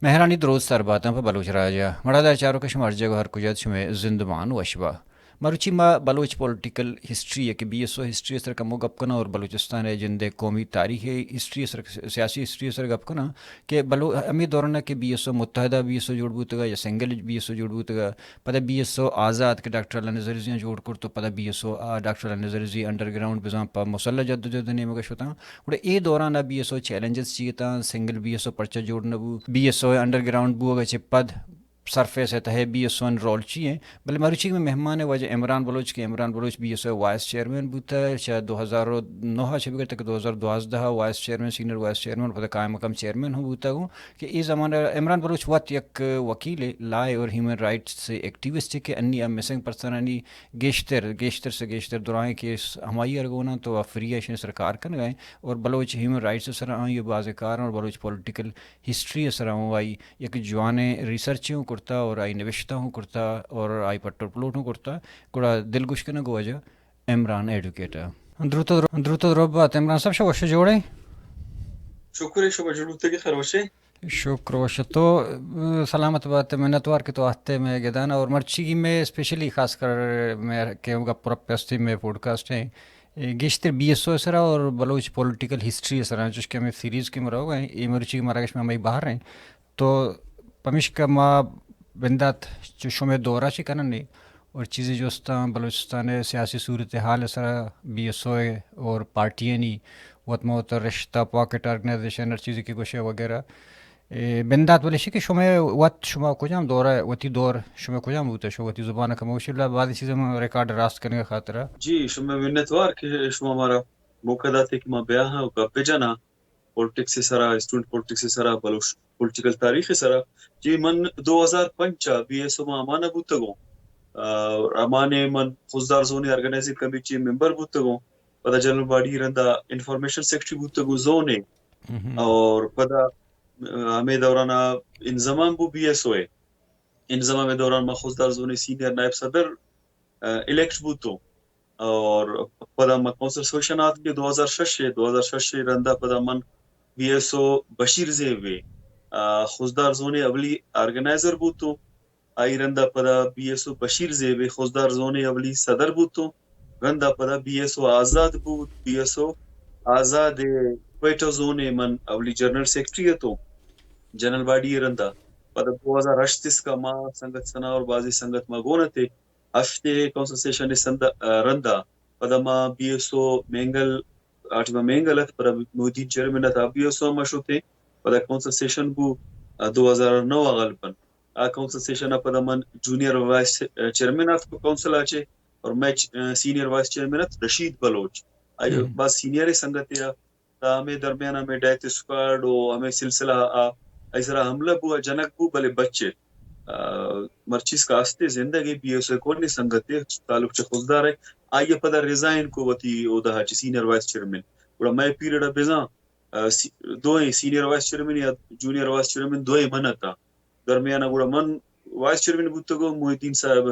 مہرانی دروت سر باتاں پہ بلوچ راج ءَ۔ مڑادار چاروک، شما ہر جگہ ہر کجا ات، شمئے زندمان وش با۔ مروچی ما بلوچ پولیٹیکل ہسٹری ءَ کہ بی ایس او ہسٹری ءِ سر کمو گپ کناں اور بلوچستان ءِ جند ءِ قومی تاریخ ءِ ہسٹری ءِ سر، سیاسی ہسٹری ءِ سر گپ کناں کہ بلو-، ہمے دوران ءَ کہ بی ایس او متحدہ بی ایس او جوڑ بوتگ ءَ یا سنگل بی ایس او جوڑ بوتگ ءَ، پدا بی ایس او آزاد کہ ڈاکٹر اللہ نظر رضی ءَ جوڑ کرت، تو پدا بی ایس او آ ڈاکٹر اللہ نظر رضی انڈر گراؤنڈ بزاں پہ مسلح جدوجہد ءِ نیمگ ءَ شتاں۔ گڑا اے دوران ءَ بی ایس او چیلنجز چی اتاں، سنگل بی ایس او پرچہ جوڑ نہ بو، be S O under ground Bogue ءَ چہ پد سرفیس ءِ تہ ءَ بی ایس او ءِ رول چی ایں؟ بلے مروچی مئے مہمان ءِ واجہ عمران بلوچ کہ عمران بلوچ بی ایس او ءِ وائس چیئرمین بوتہ، چہ دو ہزار و نو ءَ چہ بگر تک دو ہزار دوازدہ ءَ vice chairman, senior vice chairman, پدا قائم مقام چیئرمین ہم بوتگ اوں۔ کہ اے زمانہ ءَ عمران بلوچ وت یک وکیلے، لا اور ہیومن رائٹس ایکٹیوسٹ کہ انی ءَ مسنگ پرسنانی گیشتر، گیشتر سے گیشتر درائیں کیس ہمائی ارگوناں تو آ فری ایشن سرکار کنگ ءَ ایں اور بلوچ ہیومن رائٹس سر آئی بازیں کار اور بلوچ پولیٹیکل ہسٹری سر آئی یک جوانیں ریسرچ ہوں کرتا اور آئی نوشتہ ہوں کرتا اور آئی پٹ اور پلوٹ ہوں کرتا۔ گڑا دلگوش کنگ واجہ عمران ایڈوکیٹ ءَ۔ دروت و در-، دروت و درو بات عمران صاحب، شو وش جوڑے؟ شکر ہے، شما جوڑ بوتگی خیر وشے؟ شکر وش تو، اه، سلامت بات، منتوار کہ تو آتے میں گدانا اور مرچی میں اسپیشلی خاص کر میں کہ گپ رپ استی میں پوڈکاسٹ ہیں، اے گیشتر بی ایس او سرا اور بلوچ پولیٹیکل ہسٹری سرا، چوش کہ ہمیں سیریز کے مرو گئے، اے مرچی مراگش میں ہمیں باہر ہیں۔ تو پمیشکا ما بندات چو شمئے دورا چی کنن نے اور چیزی جستاں بلوچستان ءِ سیاسی صورتحال ءِ سرا بی ایس او ءِ اور پارٹیانی وت ما وت رشتہ، پاکٹ آرگنائزیشن، ہر چیزی کہ گوشے وغیرہ۔ اے بندات بلے شی کہ شمئے وت شما کجام دورا، وتی دور شمئے کجام بوتہ، شو وتی زبان ءَ کمو گوشی، بلا بعضی چیزاں ما ریکارڈ راست کنگ ءِ خاطرا۔ جی، شمئے منتوار کہ شما مارا موقع داتے کہ ما بیاہاں و گپ بجناں۔ پولیٹکس ءِ سرا، اسٹوڈنٹ پولیٹکس ءِ سرا، بلوچ پولیٹیکل تاریخ ءِ سرا۔ جی، من دو ہزار پنچ ءَ بی ایس او ما امانا بوتگوں۔ آ، امانے من خضدار زون ءِ آرگنائزنگ کمیٹی ءِ ممبر بوتگوں۔ پدا جنرل باڈی رندا انفارمیشن سیکرٹری بوتگوں زون ءِ۔ اور پدا، آ، ہمے دوران ءَ انضمام بو بی ایس او ءِ۔ انضمام ءِ دوران ما خضدار زون ءِ سینئر نائب صدر، آ، الیکٹ بوتوں۔ اور پدا ما کونسل سیشن آتکے دو ہزار شش ءَ، دو ہزار شش ءَ رندا پدا من بی ایس او بشیر زیب ءِ، آ، خضدار زون ءِ اولی آرگنائزر بوتوں۔ آئی رندا پدا بی ایس او بشیر زیب ءِ خضدار زون ءِ اولی صدر بوتوں۔ رندا پدا بی ایس او آزاد بوت، بی ایس او آزاد ءِ کوئٹہ زون ءِ من اولی جنرل سیکرٹری اتوں، جنرل باڈی ءِ رندا۔ پدا دو ہزار ہشت اسکا ما سنگت ثنا اور بازی سنگت ما گون اتے۔ ہشت ءِ کونسل سیشن ءِ سند-، آ، رندا پدا ما بی ایس او مینگل، آ ٹائم ءَ مینگل ات، پدا محی الدین چیئرمین ات، آ بی ایس او ما شتیں۔ پدا کونسل سیشن بو، آ، دو ہزار نو ءَ غالباً۔ آ کونسل سیشن ءَ پدا من جونیئر وائس، آ، چیئرمین ات کونسل ءَ چے، اور مئے چ-، آ، سینئر وائس چیئرمین ات رشید بلوچ۔ آئی باز سینئر سنگتے ءَ۔ تا ہمے درمیان ءَ ہمے ڈیتھ اسکواڈ و ہمے سلسلہ آ، آئی سرا حملہ بو، جنگ بو، بلے بچت۔ آ، مرچی اسکا استے زندگ ءِ بی ایس او ءِ کوہنیں سنگتے، تعلق چہ خضدار ءَ۔ آئی ءَ پدا ریزائن کو وتی عہدہ ءَ چہ سینئر وائس چیئرمین۔ گڑا مئے پیریڈ ءَ بزاں، آ، سی-، دوئیں سینئر وائس چیئرمین یا جونیئر وائس چیئرمین دوئیں من اتاں۔ درمیان ءَ گڑا من وائس چیئرمین بوتگوں، محی الدین صاحب،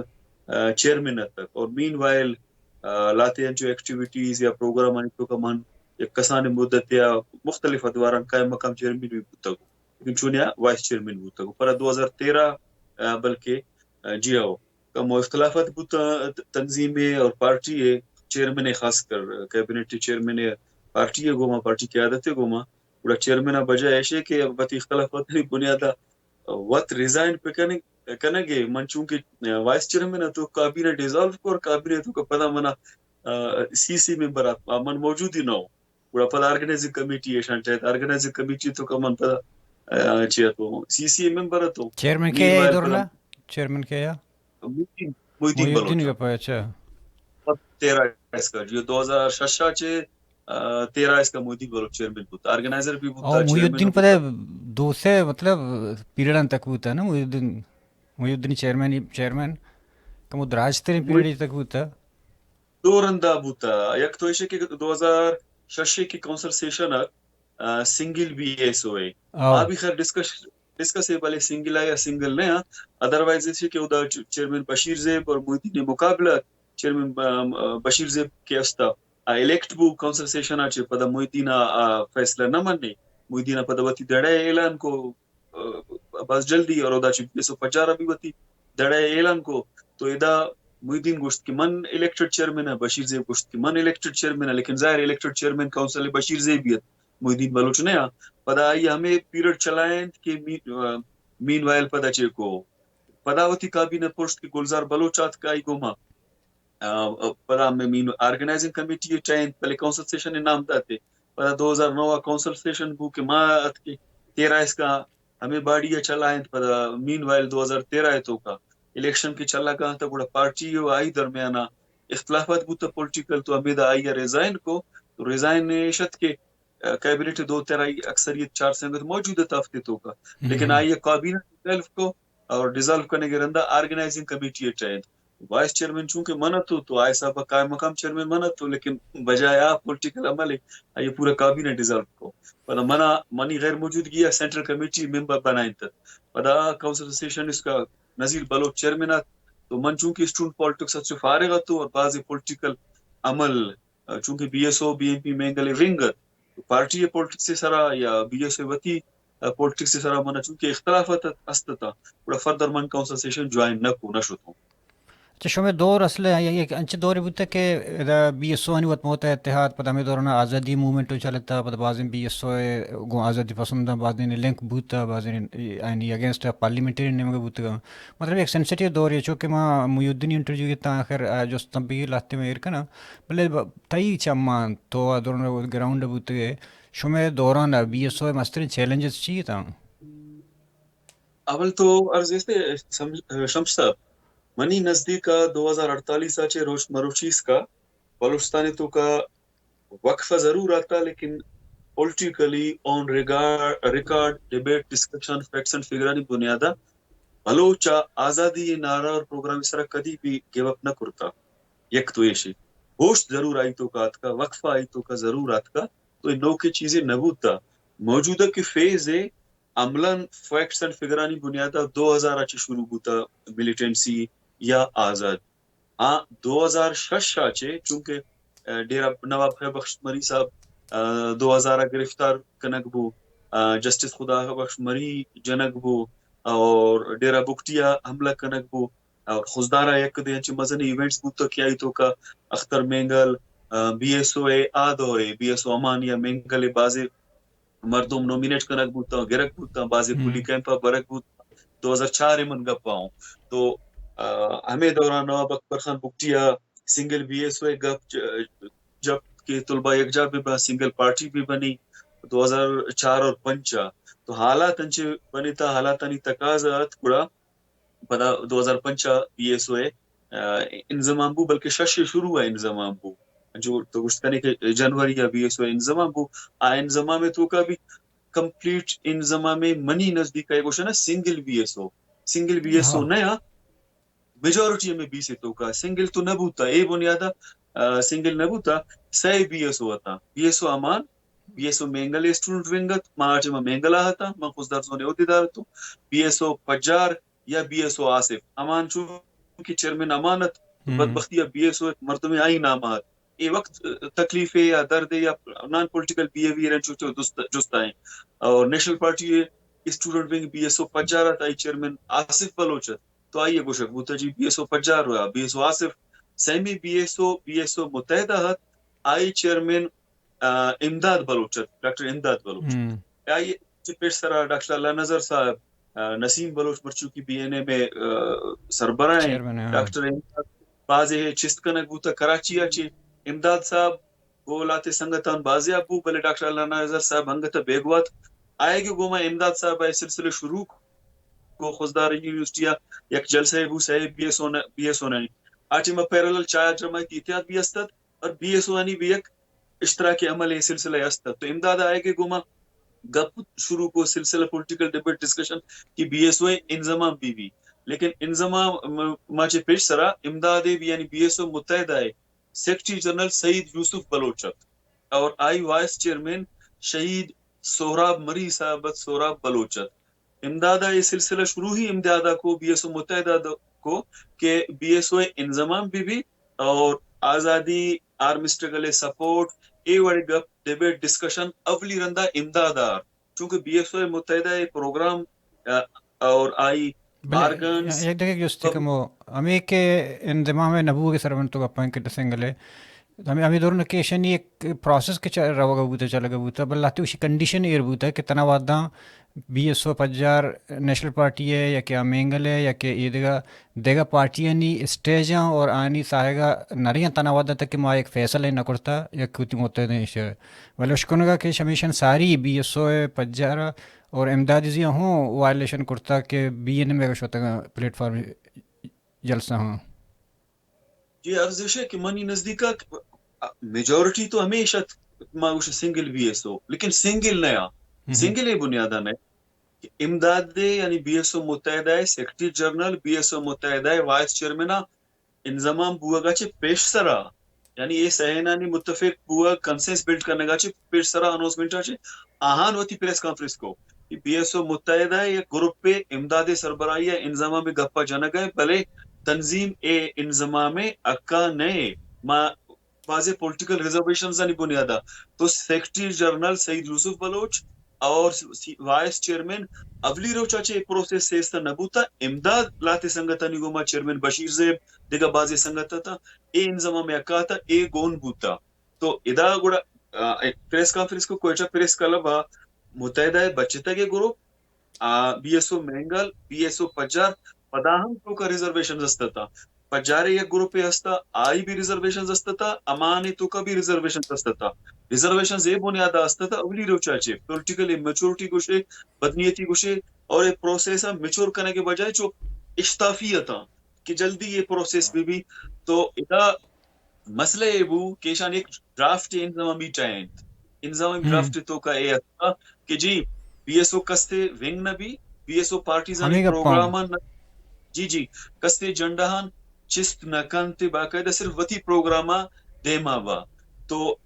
آ، چیئرمین اتک۔ اور مین وائل، آ، لہتے انچو ایکٹیویٹیز یا پروگرامانی توکا من یک کسانیں مدتے ءَ مختلف ادواراں قائم مقام چیئرمین بھی بوتگوں۔ لیکن چونیا وائس چیئرمین بوتگوں۔ پر دو ہزار تیرہ، آ، بلکہ، آ، جی ہو، کمو اختلافات بوتاں تنظیم ءِ اور پارٹی ءِ چیئرمین ءِ، خاص کر کیبنٹ چیئرمین ءِ پارٹی ءِ گوما، پارٹی قیادت ءِ گوما۔ گڑا چیئرمین ءِ وجہ ایش اے کہ وتی اختلافاتانی بنیاد ءَ وت ریزائن پہ کنگ، کنگ ءَ من چونکہ وائس چیئرمین اتوں، کابینہ ڈیزالو کور، کابینہ توکا پدا منا، آ، سی سی ممبر ات، آ، من موجود ہی نہ اوں۔ گڑا پدا آرگنائزنگ کمیٹی ایشان ٹہیت، آرگنائزنگ کمیٹی توکا من پدا، آ، چی اتوں، سی سی ممبر اتوں۔ چیئرمین کے اے دورنا؟ چیئرمین کے یا؟ محی الدین، محی الدین محی الدین بلوچ۔ گپ ہے، اچھا۔ تیرہ اسکا، جو دو ہزار شش ءَ چے، آ، تیرہ اسکا محی الدین بلوچ چیئرمین بوت، آرگنائزر بھی بوت، او، محی چیئرمین الدین بوت۔ پدا دو سے، مطلب، پیریڈاں تک بوتا نا، محی الدین، محی الدین چیئرمین، چیئرمین کمو دراج ترین محی پیریڈ تک بوتا۔ دو رندا بوتا، یک تو ایشے کہ دو ہزار شش کی کونسل سیشن ءَ، آ، سنگل بی ایس او اے۔ آ۔ آ بھی خیر ڈسکش-، ڈسکس ہے، بلے سنگل آ یا سنگل نہ آ۔ ادروائز ایشے کہ ادا چ-، چیئرمین بشیر زیب اور محی الدین مقابلہ، چیئرمین ب-، آ، بشیر زیب کے استا۔ آ، الیکٹ بو کونسل سیشن ءَ چے، پدا محی الدین ءَ، آ، فیصلہ نہ منی۔ محی الدین ءَ پدا وتی دڑے اعلان کو، باز جلدی اور ادا چہ بی ایس او پجار ءَ بھی وتی دڑ ءِ اعلان کو۔ تو ادا محی الدین گوشت کہ من الیکٹڈ چیئرمین آں، بشیر زیب گوشت کہ من الیکٹڈ چیئرمین آں، لیکن ظاہر الیکٹڈ چیئرمین کونسل بشیر زیب بیت، محی الدین بلوچ نہ آں۔ پدا آئی ہمے پیریڈ چلائینت کہ می-، آ، مین وائل پدا چے کو، پدا وتی کابینہ پرشت کہ گلزار بلوچ آتک آئی گوما۔ آ، پدا ہمے مین آرگنائزنگ کمیٹی ءَ ٹہینت، بلے کونسل سیشن ءِ نام داتے۔ پدا دو ہزار نو ءَ کونسل سیشن بو کہ ما اتکیں تیرہ ءَ اسکا ہمے باڈی ءَ چلائینت۔ پدا مین وائل دو ہزار تیرہ ءِ توکا الیکشن کہ چلگا اتاں، گڑا پارٹی و آئی درمیانا اختلافات بوتا پولیٹیکل، تو ہمیدا آئی ءَ ریزائن کو۔ تو ریزائن ایش ات کہ، آ، کیبنٹ ءِ دو تہائی اکثریت چار سنگت موجود ات ہفتے توکا، لیکن آئی ءَ کابینہ ڈیزالو کو اور ڈیزالو کنگ ءِ رندا آرگنائزنگ کمیٹی ءَ ٹہینت۔ وائس چیئرمین چونکہ من اتو، تو آئی صاحب قائم مقام چیئرمین من اتو، لیکن بجائے آ پولیٹیکل عمل ءَ آئی ءَ پورا کابینہ ڈیزالو کو۔ پدا منا، منی غیر موجودگی ءَ سینٹرل کمیٹی ممبر بنائینت۔ پدا کونسل سیشن اس کا نذیر بلوچ چیئرمین ات۔ تو من چونکہ اسٹوڈنٹ پالیٹکس ءَ چہ فارغ اتو اور بعض پولیٹیکل عمل، چونکہ B S O, B N P Mengal ءِ ونگ ات، تو پارٹی ءِ پالیٹکس ءِ سرا یا بی ایس او ءِ وتی، آ، پالیٹکس ءِ سرا منا چونکہ اختلافات است اتاں، گڑا فردر من کونسل سیشن جوائن نہ کو، نہ شتوں۔ اچھا، شمئے دور اصل ءَ یک انچیں دورے بوتگ کہ ادا بی ایس او آنی وت متحد اتحاد، پدا ہمے دوران آزادی موومنٹ چلتا، پدا بازیں بی ایس او ءَ گوں آزادی پسنداں بازیں لنک بوتا، بازیں آنی اگینسٹ پارلیمنٹری نیمگ بوتگ۔ مطلب یک سینسیٹیو دورے، چونکہ ما محی الدین انٹرویو تاں آخر آ جست بھی لہتے میں ایر کناں، بلے ب-، تئی چماں تو آ دوران گراؤنڈ بوتگے، شمئے دوران بی ایس او ءِ مستریں چیلنجز چی اتاں؟ اول تو عرض است سم-، شمس صاحب، منی نزدیک ءَ دو ہزار اڑتالیس ءَ چہ روچ مروچی اسکا بلوچستان ءِ توکا وقفہ ضرور آتا، لیکن politically on record, record debate, discussion, facts and فگرانی بنیادا بلوچ ءَ آزادی ءِ نعرہ اور پروگرام ءِ سرا کدی بھی گیو اپ نہ کرتا۔ یک تو ایشی، ہوش ضرور آئی توکا آتکا، وقفہ آئی توکا ضرور آتکا، تو اے نوکیں چیزے نہ بوتا۔ موجودہ کہ فیز ءَ عملاً فیکٹس اینڈ فگرانی بنیادا دو ہزار ءَ چہ شروع بوتا ملیٹنسی یا آزاد۔ آ، دو ہزار شش ءَ چہ چونکہ، آ، ڈیرہ نواب خیر بخش مری صاحب، آ، دو ہزار ءَ گرفتار کنگ بو، آ، جسٹس خدا بخش مری جنگ بو اور ڈیرہ بگٹی ءَ حملہ کنگ بو اور خضدار ءَ یک دے انچیں مزنیں ایونٹس بوتگ کہ آئی توکا اختر مینگل، آ، بی ایس او ءِ آ دور ءَ، بی ایس او امان یا مینگل ءِ بازیں مردم نومینیٹ کنگ بوتاں، گرگ بوتاں، بازیں پولی کیمپ ءَ برگ بوتاں۔ دو ہزار چار ءِ من گپ ءَ اوں۔ تو، آ، ہمے دوران نواب اکبر خان بگٹی ءَ سنگل بی ایس او ءِ گپ ج-، جپ کہ طلبہ یکجاہ بہ باں، سنگل پارٹی بہ بنی، دو ہزار چار اور پنچ ءَ۔ تو حالات انچے بنی تا حالاتانی تقاضا ات گڑا پدا دو ہزار پنچ ءَ بی ایس او ءِ، آ، انضمام بو، بلکہ شش ءِ شروع ءَ انضمام بو۔ جو تو گوشت کنے کہ جنوری ءَ بی ایس او ءِ انضمام بو، آ انضمام ءِ توکا بھی کمپلیٹ انضمام ءَ منی نزدیک ءَ گوشنا سنگل بی ایس او، سنگل بی ایس او نہ آ، میجورٹی ہمے بیس ءِ توکا سنگل تو نہ بوتا، اے بنیادا، آ، سنگل نہ بوتا، سئے بی ایس او اتاں، بی ایس او امان، بی ایس او مینگل ءِ اسٹوڈنٹ ونگ ات، ما آ ٹائم ءَ مینگل ءَ اتاں، من خضدار زون ءِ عہدیدار اتوں، بی ایس او پجار، یا بی ایس او آصف۔ امان چونکہ چیئرمین امان ات، تو بدبختی ءَ بی ایس او یک مردمے آئی نام ءَ ات۔ اے وقت تکلیفے یا دردے یا نان پولیٹیکل بیہیویئر انچو چو جست، جست آئیں۔ اور نیشنل پارٹی ءِ student wing B S O Pajjar ات، آئی چیئرمین آصف بلوچ ات۔ تو آئی ءَ گوشگ بوتا جی بی ایس او پجار ءُ بی ایس او آصف۔ سیمی B S O, B S O متحدہ ات، آئی چیئرمین آ، امداد بلوچ ات، ڈاکٹر امداد بلوچ۔ آئی چہ پیش سرا ڈاکٹر اللہ نظر صاحب، آ، نسیم بلوچ مرچو کہ بی این ایم ءِ، آ، سربراہ ایں، ڈاکٹر امداد بازے چست کنگ بوتا کراچی ءَ چہ۔ امداد صاحب گوں لہتے سنگتاں بازیاب بو، بلے ڈاکٹر اللہ نظر صاحب انگت ءَ بیگواہ ات۔ آئیگ ءَ گوما امداد صاحب ءَ اے سلسلہ شروع کو، خضدار یونیورسٹی ءَ یک جلسہ بو، سئے بی ایس او ن-، بی ایس او نانی۔ آ ٹائم ءَ پیرالل چاہ جماعتی اتحاد بھی است ات۔ اور بی ایس او آنی بھی یک اشتراک عمل ءِ سلسلہ است ات۔ تو امداد آئیگ ءَ گوما گپ شروع کو، سلسلہ پولیٹیکل ڈیبیٹ ڈسکشن کہ بی ایس او ءِ انضمام بی بی۔ لیکن انضمام م-، ما چہ پیش سرا امداد ءِ بھی یعنی بی ایس او متحدہ ءِ سیکرٹری جنرل سعید یوسف بلوچ ات اور آئی وائس چیئرمین شہید سہراب مری صاحب ات، سہراب بلوچ ات۔ امداد ءَ اے سلسلہ شروع ہی امداد ءَ کو، بی ایس او متحدہ ءَ کو کہ بی ایس او ءِ انضمام بہ بی اور آزادی، آرم اسٹرگل ءِ سپورٹ، اے وڑیں گپ، ڈیبیٹ، ڈسکشن اولی رندا امداد ءَ آرت۔ چونکہ بی ایس او متحدہ ءِ پروگرام اور آئی بلے آرگنز۔ یک دقیقہ جستے کمو، ہمیں کہ انضمام نبوگ سربند تو گپاں کہ سنگل ہے، ہمیں ہمیں دور کہ ایشانی ایک پروسیس کے روگا بوتا، چلگا بوتا، بل لاتے اسی کنڈیشن ایر بوتا کہ تنا واداں بی ایس او پجار نیشنل پارٹی ہے یا کہ مینگل ہے یا کہ یہ دگہ دگہ پارٹیانی اسٹیجاں اور آنی ساہگا نریاں تنا وعدہ تک کہ ما ایک فیصلہ نہ کرتا یا کتی متحد ہیں شے، ولے اشکنگا کہ شمیشن ساری بی ایس او ہے پجارا اور امدادی زی ہوں وائلیشن کرتا کہ بی این ایم شوتگا پلیٹ فارم جلسہ ہاں۔ جی، عرض ایش ہے کہ منی نزدیکا میجورٹی تو ہمیشہ ما گوش سنگل بی ایس او، لیکن سنگل نیا، سنگل بنیادہ نہ کہ امداد دے، یعنی بی ایس او متحدہ ہے secretary general, be S O متحدہ ہے وائس چیئرمین، انضمام بوگا چہ پیش سرا، یعنی اے سہینانی متفق بوگ، کنسنس بلڈ کنگا چہ پیش سرا، اناؤنسمنٹ چہ آہان وتی پریس کانفرنس کو کہ بی ایس او متحدہ ہے یک گروپ امداد سربراہی ہے، انضمام گپا جنگ ہے، بلے تنظیم اے انضمام حقا نئے۔ ما بازیں پولیٹیکل ریزرویشنز آنی بنیادا تو سیکرٹری جنرل سعید یوسف بلوچ اور سی-، وائس چیئرمین اولی روچا چہ اے پروسیس سیستہ نہ بوتا، امداد لاتے سنگتانی گوما چیئرمین بشیر زیب، دگہ بازیں سنگت تا، اے انضمام حقا تا، اے گون بوتا۔ تو ادا گڑا، آ، اے پریس کانفرنس کو کوئٹہ پریس کلب آ متحدہ بچتگ گروپ، آ، B S O Mengal, B S O Pajjar, پدا ہم توکا ریزرویشن است تا۔ پجارے یک گروپے ہستا، آئی بھی ریزرویشن است تا، امان توکا بھی ریزرویشن است تا۔ ریزرویشن زی بنیاد است تا، اولی روچا چے پولیٹیکل میچورٹی گوشے، بدنیتی گوشے، اور اے پروسیس ہم میچور کرنے کے بجائے چو اشتافی تا کہ جلدی یہ پروسیس بھی بھی۔ تو ادا مسئلہ اے بو کہ ایشان یک ڈرافٹ انضمامی ٹہینت۔ انضمامی ڈرافٹ توکا اے اتکا کہ جی، بی ایس او کستے ونگ نہ بی، بی ایس او پارٹیزانی پروگرام نہ، جی، جی، کستے جنڈہان چست نہ کنت، باقاعدہ صرف وتی پروگرام دیما با۔ تو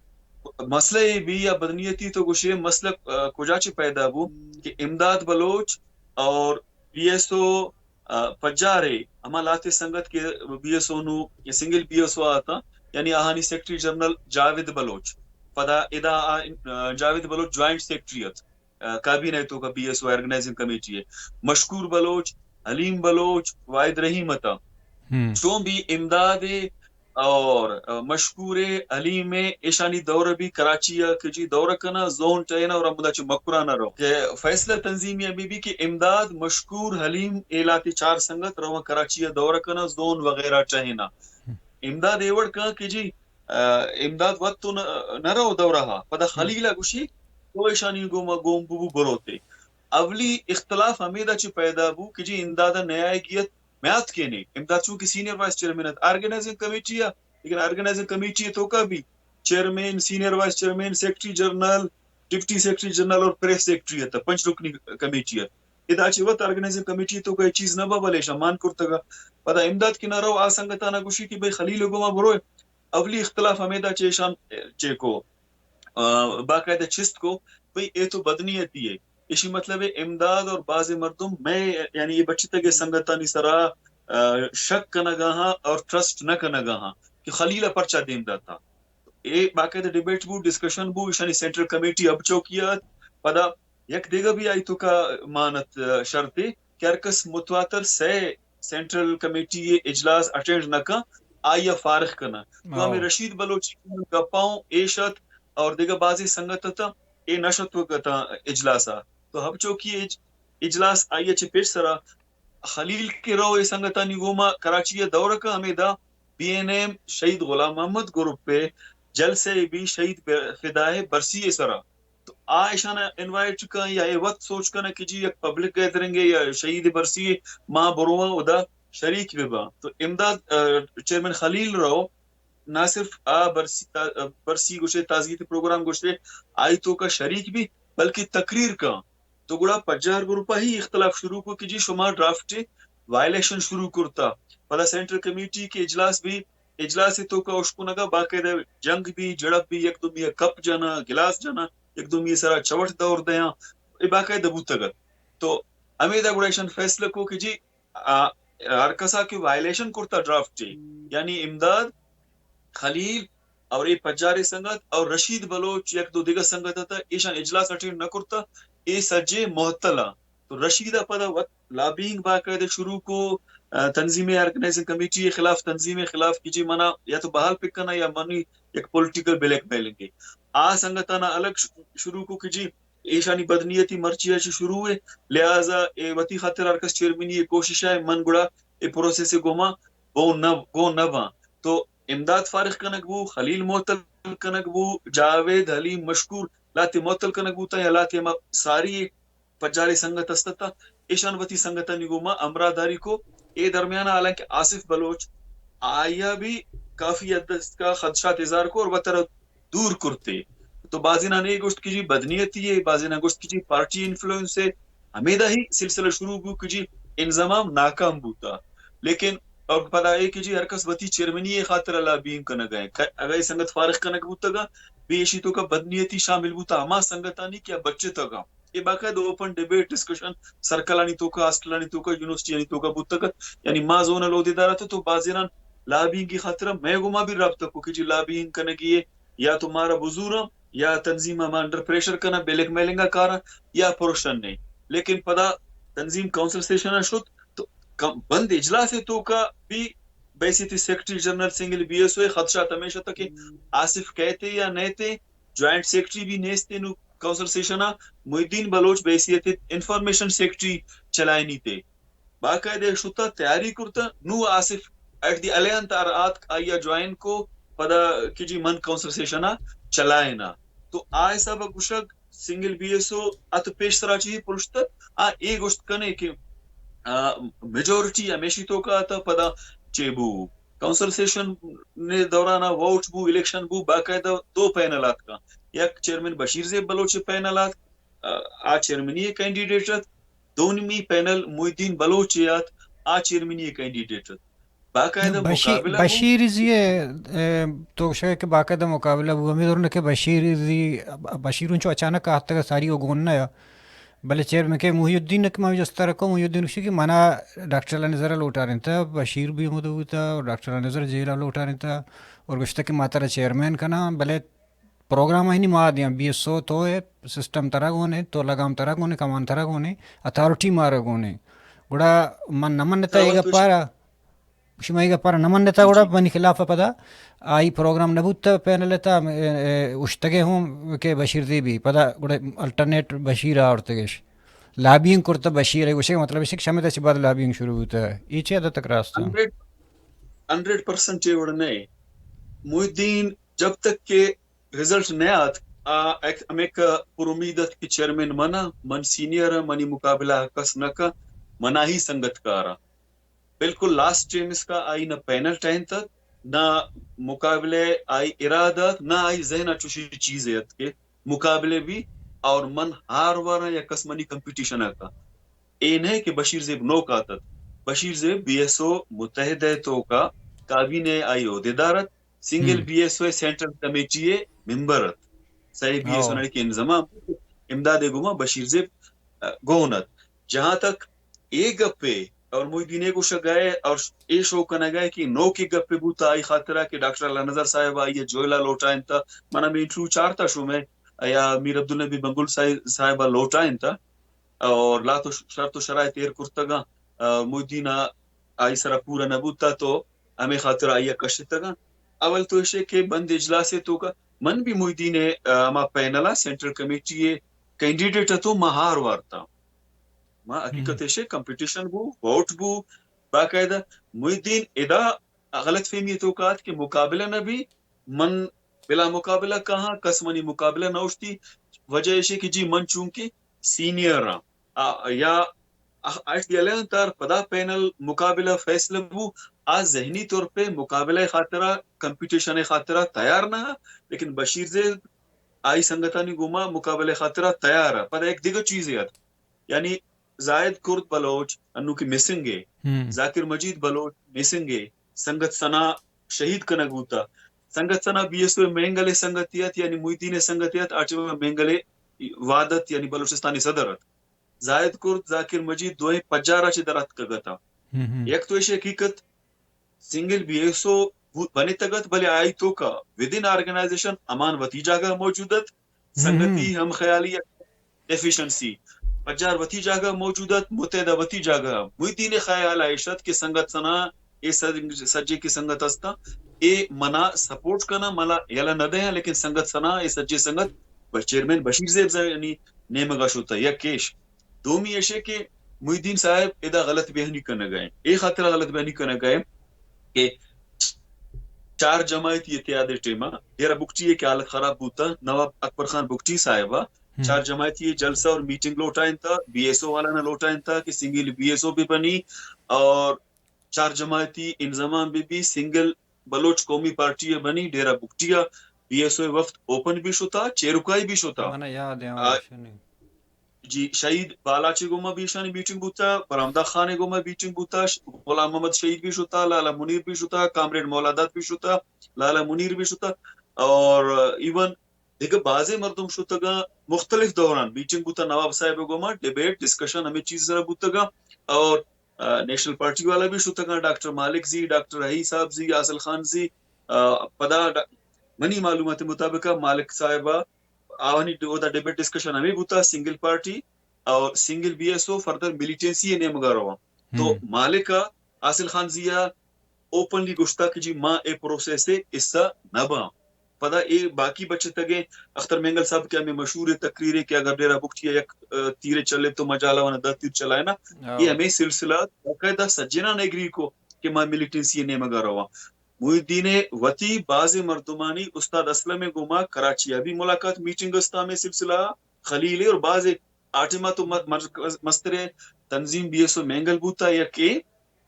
مسئلہ اے بی یا بدنیتی تو گوشے مسئلہ، آ، کجا چہ پیدا بو کہ امداد بلوچ اور بی ایس او آ، پجارے ہما لہتے سنگت کہ بی ایس او نو، سنگل بی ایس او آتا، یعنی آہانی سیکرٹری جنرل جاوید بلوچ، پدا ادا آ، آ، جاوید بلوچ جوائنٹ سیکرٹری ات، آ، کابینہ توکا B S O organizing committee ہے، مشکور بلوچ، حلیم بلوچ، واحد رحیم اتا۔ چون بھی امداد اور، آ، مشکور حلیم ایشانی دور بھی کراچی آ کہ جی دور کنا، زون ٹہینا اور ہمدا چہ مکران رو کہ فیصلہ تنظیمی ہمیں بھی کہ امداد، مشکور، حلیم اے لہتے چار سنگت رو کراچی آ دور کنا، زون وغیرہ ٹہینا۔ امداد اے وڑ کن کہ جی، آ، امداد وت تو نہ، نہ رو دورہ، پدا خلیل گوشی تو ایشانی گوما گوم ببو بروتے۔ اولی اختلاف ہمیدا چہ پیدا بو کہ جی امداد نیائے گیت میات کینے۔ امداد چونکہ سینئر وائس چیئرمین ات آرگنائزنگ کمیٹی آ، لیکن آرگنائزنگ کمیٹی توکا بھی chairman, senior vice chairman, secretary general, deputy secretary general اور پریس سیکرٹری ات، پنچ رکنی کمیٹی ات۔ ادا چہ وت آرگنائزنگ کمیٹی توکا اے چیز نہ با، بلے ایشاں مان کرتگا۔ پدا امداد کہ نہ رو آ سنگتانا گوشی کہ بھئی خلیل گوما بروئے۔ اولی اختلاف ہمیدا چہ ایشان چیکو، آ، باقاعدہ چست کو، بھئی اے تو بدنیتی ہے۔ ایشی مطلب ہے امداد اور بعض مردم میں، یعنی یہ بچتگے سنگتانی سرا، آ، شک کنگا ہاں اور ٹرسٹ نہ کنگا ہاں کہ خلیل پرچا دیم داتا۔ اے باقاعدہ ڈیبیٹ بو، ڈسکشن بو، ایشانی سینٹرل کمیٹی اب چوکی ات۔ پدا یک دیگہ بھی آئی توکا مانت، آ، شرطے کہ ہر کس متواتر سہ سینٹرل کمیٹی اجلاس اٹینڈ نہ کن، آئی ء فارغ کناں۔ تو ہمیں رشید بلوچی گپاؤں ایش ات اور دیگہ بازی سنگت اتاں، اے نہ شتوک اتاں اجلاس ء۔ تو ہب چوکی اج-، اجلاس آئی ء چہ پیش سرا خلیل کہ رو اے سنگتانی گوما کراچی ء دورہ کن، ہمے دا بی این ایم شہید غلام محمد گروپ ء جلسہ ء بی شہید ب-، فدا ء برسی ء سرا۔ تو آ اشانا انوائٹ کن یا اے وت سوچ کن کہ جی یک پبلک گیدرنگ ء یا شہید برسی ء ما برواں ادا شریک بہ باں۔ تو امداد، آ، چیئرمین خلیل رو نہ صرف آ برسی، تا-، برسی گوشے، تعزیتی پروگرام گوشے، آئی توکا شریک بی، بلکہ تقریر کن۔ تو گڑا پجار گروپ ء ہی اختلاف شروع کو کہ جی شما ڈرافٹ وائلیشن شروع کرتا۔ پدا سینٹرل کمیٹی کے اجلاس بی، اجلاس ء توکا اشکنگا باقاعدہ جنگ بی، جڑپ بی، یک دومی ء کپ جناں، گلاس جناں، یک دومی ء سرا چوٹ دور دیاں، اے باقاعدہ بوتگ ات۔ تو ہمیدا گڑا ایشان فیصلہ کو کہ جی، آ، ہر کسا کہ وائلیشن کرتا ڈرافٹ ء، یعنی امداد خلیل اور اے پجارے سنگت اور رشید بلوچ یک دو دگہ سنگت ات، ایشان اجلاس اٹینڈ نہ کرتا، اے سجے معطل آں۔ تو رشید ءَ پدا وت لابینگ باقاعدہ شروع کو، تنظیم آرگنائزنگ کمیٹی ءِ خلاف، تنظیم ءِ خلاف کہ جی منا یا تو بحال پکنہ یا منی یک پولیٹیکل بلیک میلنگ ءَ۔ آ سنگتانا الگ شروع کو کہ جی ایشانی بدنیتی مرچی ءَ چہ شروع ءَ، لہذا اے وتی خاطر ہر کس چیئرمینی ءِ کوشش ءَ، من گڑا اے پروسیس ءَ گوما گون نہ، گون نہ باں۔ تو امداد فارغ کنگ بو، خلیل معطل کنگ بو، جاوید، حلیم، مشکور لاتے معطل کنگ بوتا یا لاتے ہما ساری پجارے سنگت است تا، ایشان وتی سنگتانی گوما ہمراہ داری کو۔ اے درمیان حالانکہ آصف بلوچ آیا بھی کافی حد تک خدشات اظہار کو اور وترا دور کرتے۔ تو بازینان اے گوشت کہ جی بدنیتی ہے، بازینان گوشت کہ جی پارٹی انفلوئنس ہے۔ ہمیدا ہی سلسلہ شروع بو کہ جی انضمام ناکام بوتا۔ لیکن اور پدا اے کہ جی ہر کس وتی چیئرمینی ءِ خاطر لابینگ کنگا ہے۔ اگہ اے سنگت فارغ کنگ بوتگا، بے ایشی توکا بدنیتی شامل بوتا، ہما سنگتانی کہ بچتگا۔ اے باقاعدہ اوپن ڈیبیٹ، ڈسکشن سرکلانی توکا، ہاسٹلانی توکا، یونیورسٹیانی توکا بوتگ ات۔ یعنی ما زونل عہدیدار ات تو بازینان لابینگ ءِ خاطر مئے گوما بھی رابطہ کو کہ جی لابینگ کنگی ہے یا تو مارا بزوراں یا تنظیم ما انڈر پریشر کناں، بلیک میلنگ ءَ کاراں یا پروشن نے۔ لیکن پدا تنظیم کونسل سیشن ءَ شت تو کم-، بند اجلاس ءِ توکا بھی بحیثیت secretary general single B S او ءِ خدشات ہمیش ات کہ آصف کئیت یا نئیت، جوائنٹ سیکرٹری بھی نیست نو کونسل سیشن ءَ، محی الدین بلوچ بحیثیت انفارمیشن سیکرٹری چلائینیت۔ باقاعدہ شتا تیاری کرتا، نو Asif at the eleventh hour آتک آئیا جوائن کو، پدا کہ جی من کونسل سیشن ءَ چلائینا۔ تو آ حساب ءَ گوشگ سنگل بی ایس او ات پیش سرا چی پرشت، آ اے گوشت کنے کہ، آ، میجورٹی ہمیشی توکا آتا پدا چے بو۔ کونسل سیشن نے دوران ووٹ بو، الیکشن بو، باقاعدہ دو پینل آتکا۔ یک چیئرمین بشیر زیب بلوچ پینل آت، آ، آ چیئرمنی کینڈیڈیٹ ات، دومی پینل محی الدین بلوچ آت، آ چیئرمنی کینڈیڈیٹ ات۔ باقاعدہ بشیر، مقابلہ بو۔ بشیر زی، اے، تو شے کہ باقاعدہ مقابلہ بو، ہمیں دور نہ کہ بشیر زی، بشیر انچو اچانک آتگا ساری و گون نہ یا۔ بلے چیئرمین کہ محی الدین کہ ما جستر کو، محی الدین گوشی کہ منا ڈاکٹر اللہ نظر لوٹارینتا، بشیر بھی ہمود بوتا، اور ڈاکٹر اللہ نظر جیلا لوٹارینتا، اور گوشتا کہ ما ترا چیئرمین کنا، بلے پروگرام آئینی ما دیاں، بی ایس او تو ہے، سسٹم ترا گونے، تو لگام ترا گونے، کمان ترا گونے، اتھارٹی مارا گونے۔ گڑا من نہ منتا اے گپارا، شما اے گپارا نہ منتا گڑا منی خلاف پدا آئی پروگرام نہ بوتا پینل تا، اے، اے، اشتگے ہوں کہ بشیر زیبی، پدا گڑا الٹرنیٹ بشیر آورتگش۔ لابینگ کرتا بشیر، گوشے مطلب ہے کہ شمے تا چہ بعد لابینگ شروع بوتا۔ اے چے عدد تک راست ہے؟ ہنڈریڈ، ہنڈریڈ پرسنٹ اے وڑ نہ۔ محی الدین جب تک کہ رزلٹ نہ آت، آ ایک، ہمیک پر امید ات کہ چیئرمین من آں، من سینئر آں، منی مقابلہ کس نہ کن، منا ہی سنگت کار آں۔ بالکل لاسٹ ٹائم اس کا آئی نہ پینل ٹہینت ات، نہ مقابلہ آئی ارادہ ات، نہ آئی ذہن ءَ چوشی چیزے ات کہ مقابلہ بھی اور من ہار واراں یا کس منی کمپٹیشن ءَ کا۔ اے نہ کہ بشیر زیب نوک آتت۔ بشیر زیب بی ایس او متحدہ ءِ توکا کابینہ ءِ آئی عہدیدار ات، سنگل بی ایس او ءِ سینٹرل کمیٹی ءِ ممبر ات۔ سئے بی ایس او نڑی کہ انضمام امداد ءِ گوما بشیر زیب، ا، گون ات۔ جہاں تک اے گپ ءِ اور محی الدین ءِ گوشگ ءَ اور اے شو کنگ ءَ کہ نوکیں گپے بوتا آئی خاطرا کہ ڈاکٹر اللہ نظر صاحب آئی ءَ جوئیلا لوٹائینتا، من ہمے انٹرویو چارتا شو میں یا میر عبدالنبی بنگل صاحب، صاحب ءَ لوٹائینتا۔ اور لہتے شرط و شرائط ایر کرتگاں، آ، محی الدین ءَ آئی سرا پورا نہ بوتا تو ہمے خاطر آئی ءَ کشتگاں۔ اول تو ایشے کہ بند اجلاس ءِ توکا من بھی محی الدین ءِ، آ، ہما پینل ءَ سینٹرل کمیٹی ءِ کینڈیڈیٹ اتوں، ما ہار وارتا۔ ما حقیقت ایشے کمپٹیشن بو، ووٹ بو، باقاعدہ محی الدین ادا غلط فہمی ءِ توکا ات کہ مقابلہ نہ بی، من بلا مقابلہ کہاں، کس منی مقابلہ نہ اوشتی۔ وجہ ایشی کہ جی من چونکہ سینئر آں، آ، یا آ، ایٹ دی الیونتھ آر پدا پینل مقابلہ فیصلہ بو، آ ذہنی طور پہ مقابلہ خاطرہ، کمپٹیشن خاطرہ تیار نہ، لیکن بشیر زیب آئی سنگتانی گوما مقابلہ خاطرہ تیار ہے۔ پدا ایک دگہ چیزے ات، یعنی زاہد کرد بلوچ انو کہ مسنگ ہے، ذاکر مجید بلوچ مسنگ ہے، سنگت ثنا شہید کنگ بوتا۔ سنگت ثنا بی ایس او مینگل ءِ سنگتی ات، یعنی محی الدین ءِ سنگتی ات، آ ٹائم مینگل ءِ وہد ات، یعنی بلوچستان ءِ صدر ات۔ زاہد کرد، ذاکر مجید دوئیں پجار ءَ چہ در اتکگ اتاں۔ یک تو ایشی حقیقت سنگل بی ایس او بو-، بنتگ ات، بلے آئی توکا ودن آرگنائزیشن ہمان وتی جاگہ موجود ات۔ سنگتی ہم خیالی ڈیفیشنسی۔ پجار وتی جاگہ موجود ات، متحدہ وتی جاگہ۔ محی الدین ءِ خیال ایش ات کہ سنگت ثنا، اے سج-، سجے کہ سنگت ہستاں، اے منا سپورٹ کناں، منا یلہ نہ دیاں، لیکن سنگت ثنا، اے سجے سنگت بس چیئرمین بشیر زیب زانی نیمگا شتہ، یک ایش۔ دومی ایشے کہ محی الدین صاحب ادا غلط بیانی کنگا ایں۔ اے خاطرا غلط بیانی کنگا ایں کہ چار جماعتی اتحاد ءِ ٹیما ڈیرہ بگٹی ءِ کہ حالت خراب بوتا، نواب اکبر خان بگٹی صاحبا چار جماعتی جلسہ اور میٹنگ لوٹائینتا، بی ایس او والا نا لوٹائینتا کہ سنگل بی ایس او بہ بنی اور چار جماعتی انضمام بہ بی، سنگل بلوچ قومی پارٹی بنی، ڈیرہ بگٹی ءَ بی ایس او ءِ وفد اوپن بہ شتا، چیرکائی بہ شتا۔ منا یاد ہے، آ، جی، شہید بالاچ ءِ گوما بہ ایشانی میٹنگ بوتا، برامدہ خان ءِ گوما میٹنگ بوتا، ش-، غلام محمد شہید بہ شتا، لالا منیر بہ شتا، کامریڈ مولاداد بہ شتا، لالا منیر بہ شتا، اور ایون دگہ بازیں مردم شتگاں۔ مختلف دوران میٹنگ بوتا، نواب صاحب ءِ گوما ڈیبیٹ، ڈسکشن، ہمے چیز سرا بوتگاں، اور، آ، نیشنل پارٹی والا بہ شتگاں، ڈاکٹر مالک زی، ڈاکٹر حئی صاحب زی، حاصل خان زی، آ، پدا ڈا-، منی معلومات مطابق مالک صاحب آوانی ڈ-، اودا ڈیبیٹ ڈسکشن ہمے بوتا، سنگل پارٹی اور سنگل بی ایس او فردر ملیٹنسی ءِ نیمگا رواں۔ تو مالک ءَ حاصل خان زی ءَ اوپنلی گوشتا کہ جی ما اے پروسیس ءِ حصہ نہ باں۔ پدا اے باقی بچتگیں اختر مینگل صاحب کہ ہمے مشہور تقریر ءَ کہ اگر ڈیرہ بگٹی ءَ یک، آ، تیرے چلے تو ما جھالاوانا دہ تیر چلائنا۔ اے ہمے سلسلہ باقاعدہ سجنان ایگری کو کہ ما ملیٹنسی ءِ نیمگا رواں۔ محی الدین ءِ وتی بازیں مردمانی استاد اسلم ءِ گوما کراچی ءَ بھی ملاقات، میٹنگ استا ہمے سلسلہ ءَ، خلیل ءِ اور بازیں آ ٹیما تو م-، مرکز مستریں تنظیم بی ایس او مینگل بوتا یا کہ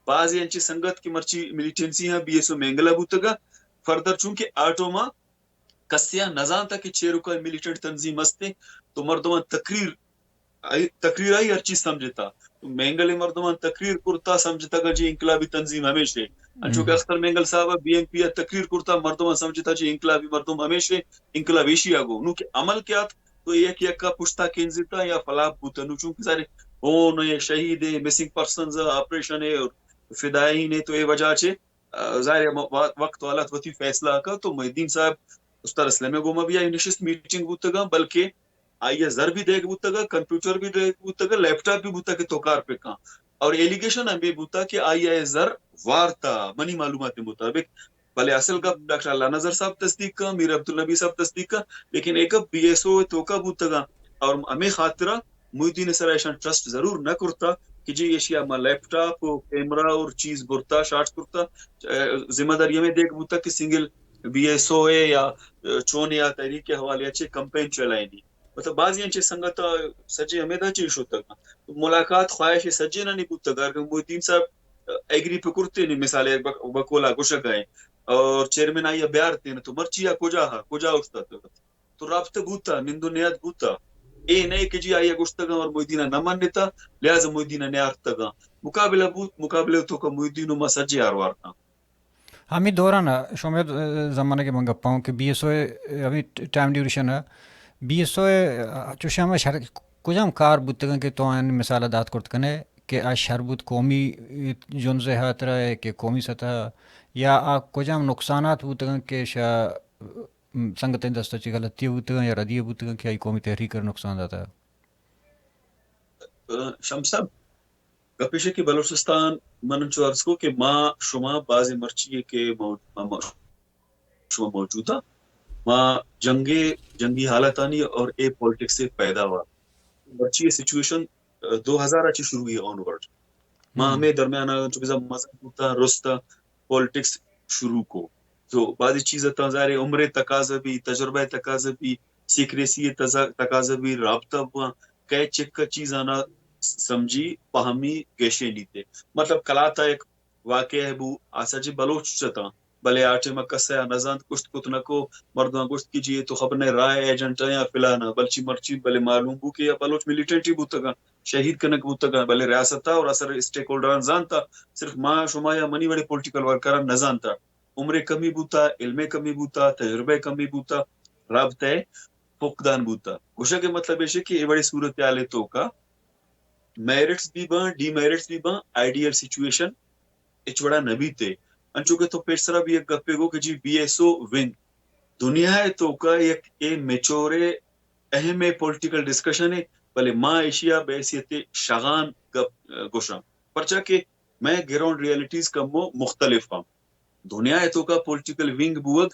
بازیں انچیں سنگت کہ مرچی ملیٹنسی ہاں بی ایس او مینگل ءَ بوتگا۔ فردر چونکہ آ ٹوما کسے آ نزانتا کہ چیرکا ملیٹنٹ تنظیم ہستے، تو مردمان تقریر آئی، تقریر آئی ہر چیز سمجھتا۔ تو مینگل ءِ مردمان تقریر کرتا، سمجھتا کہ جی انقلابی تنظیم ہمیشے۔ انچو کہ اختر مینگل صاحب بی ایم پی ءَ تقریر کرتا، مردمان سمجھتا جی انقلابی مردم ہمیشے، انقلاب ایشی آ گو۔ نو کہ عمل کیا ات، تو یک یک ءَ پشتا کنزتا یا فلاپ بوتا۔ نو چونکہ سارے ہون ءِ، شہید ءِ، مسنگ پرسنز ءِ، آپریشن ءِ اور فدائین ءِ، تو اے وجہ چے آ، ظاہر ہے، م-، وا-، وقت ءُ حالات وتی فیصلہ ءَ کن۔ تو محی الدین صاحب استاد اسلم ءِ گوما بھی آئی نشست میٹنگ بوتگاں، بلکہ آئی ءَ زر بھی دیگ بوتگا، کمپیوٹر بھی دیگ بوتگا، لیپ ٹاپ بھی بوتا کہ تو کار پہ کن۔ اور ایلیگیشن ہمے بوتا کہ آئی ءَ زر وارتا، منی معلومات مطابق۔ بلے اصل گپ ڈاکٹر اللہ نذر صاحب تصدیق کن، میر عبدالنبی صاحب تصدیق کن، لیکن اے گپ بی ایس او ءِ توکا بوتگا۔ اور ہمے خاطرا محی الدین ءِ سرا ایشاں ٹرسٹ ضرور نہ کرتا کہ جی ایشی ءَ ما لیپ ٹاپ و کیمرہ اور چیز برتا، شاٹ کرتا۔ اہ، ذمہ داری ہمے دیگ بوتا کہ سنگل بی ایس او ءِ یا، اہ، چونے آ تحریک ءِ حوالے ءَ چے کمپین چلائینی۔ مطلب بازی انچیں سنگت ءَ سجے ہمیدا چے شتگ۔ ملاقات خواہش سجینانی بوتگ۔ اگر محی الدین صاحب، اہ، ایگری پہ کرتے نی مثال یک بک-، بکولا گوشگ ءَ اور چیئرمین آئی ءَ بیارتے نہ تو مرچی آ کجا ہا، کجا اوشتاتگ؟ تو رابطہ بوتا، نند و نیاد بوتا۔ اے نئے کہ جی آئی ءَ گوشتگاں اور محی الدین ءَ نہ منتا، لہذا محی الدین ءَ نیارتگاں۔ مقابلہ بوت، مقابلہ تو کہ محی الدین و ما سجے آر وارتاں۔ ہمے دوران ءَ شمئے زمانگ ءَ من گپاں کہ بی ایس او ءِ ہمے ٹائم ڈیوریشن ءَ بی ایس او ءِ چوشیں ہما شر-، کجام کار بوتگاں کہ تو آیانی مثال ءَ دات کرت کنے کہ آ شر بوت قومی جنز ءِ ہاترا کہ قومی سطح ءَ، یا آ کجام نقصانات بوتگاں کہ شا سنگتانی دست ءَ چہ غلطی بوتگاں یا ردی بوتگاں کہ آئی قومی تحریک ءَ نقصان داتا؟ شمس صاحب، گپ ایش کہ بلوچستان، من انچو عرض کو کہ ما شما بازیں مرچی کہ مو-، ما شما موجود ءَ، ما جنگ ءِ، جنگی حالتانی اور اے پالیٹکس ءِ پیداوار۔ مرچی ءِ سچویشن، دو ہزار ءَ چہ شروع ءَ آن ورڈ۔ ما ہمے درمیان ءَ چونکہ مزن بوتاں، رستاں، پالیٹکس شروع کو۔ تو بعضی چیز اتاں ظاہر ہے عمر ءِ تقاضا بھی، تجربہ ءِ تقاضا بھی، سیکریسی ءِ تزا-، تقاضا بھی، رابطہ بواں، کئے چک ءَ چیزانا سمجھی، پہمی، گیشینیت۔ مطلب کلات ءَ یک واقعہ بو، آ سجے بلوچ اتاں، بلے آ ٹائم ءَ کسے آ نزانت، گوشت کت نہ کو، مردماں گوشت کہ جی اے تو خبر نہ رائے ایجنٹ ءَ یا فلان ءَ، بلچی مرچی بلے معلوم بو کہ یا بلوچ ملیٹنٹ ئی بوتگاں، شہید کنگ بوتگاں، بلے ریاست ءَ اور اثر اسٹیک ہولڈراں زانتا، صرف ما شما یا منی وڑیں پولیٹیکل ورکراں نزانتا۔ عمر ءِ کمی بوتا، علم ءِ کمی بوتا، تجربہ ءِ کمی بوتا، رابطہ ءِ فقدان بوتا۔ گوشگ ءِ مطلب ایش کہ اے وڑیں صورتحال ءِ توکا میرٹس بھی باں، ڈی میرٹس بھی باں، آئیڈیل سچویشن ہچ وڑا نہ بیت۔ انچو کہ تو پیش سرا بھی یک گپے گو کہ جی بی ایس او ونگ دنیا ءِ توکا یک اے میچور ءِ اہم ءِ پولیٹیکل ڈسکشن ءِ، بلے ما ایشی ءَ بحیثیت شغان گپ، ءَ، گوشاں، پرچا کہ مئے گراؤنڈ ریئلٹیز کمو مختلف اَں۔ دنیا ءِ توکا پولیٹیکل ونگ بوگ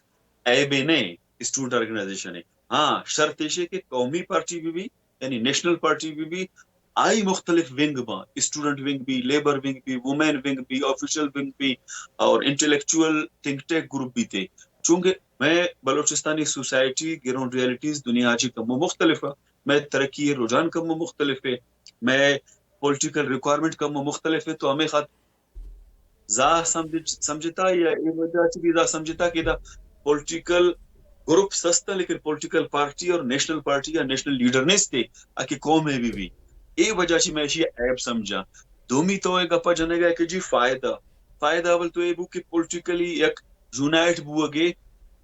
عیبے نہ اِنت اسٹوڈنٹ آرگنائزیشن ءِ۔ ہاں، شرط ایش اِنت کہ قومی پارٹی بہ بی، یعنی نیشنل پارٹی بہ بی، آئی مختلف ونگ باں، اسٹوڈنٹ ونگ بی، لیبر ونگ بی، وومین ونگ بی، آفیشل ونگ بی اور انٹلیکچوئل تھنک ٹینک گروپ بیتے۔ چونکہ مئے بلوچستانی سوسائٹی گراؤنڈ ریئلٹیز دنیا چی کمو مختلف اَں، مئے ترقی ءِ رجحان کمو مختلف اِنت، مئے پولیٹیکل ریکوائرمنٹ کمو مختلف اِنت، تو ہمے خاطر زاہ سمجھ-، سمجھتا یا اے وجہ چہ بھی زاہ سمجھتا کہ دا پولیٹیکل گروپ سستا، لیکن پولیٹیکل پارٹی اور نیشنل پارٹی یا نیشنل لیڈر نیستے، آ کہ قوم ءِ بہ بی۔ اے وجہ چہ میں ایشی عیب سمجھاں۔ دومی تو اے گپا جنگا کہ جی فائدہ، فائدہ اول تو اے بو کہ پولیٹیکلی یک یونائٹ بوگے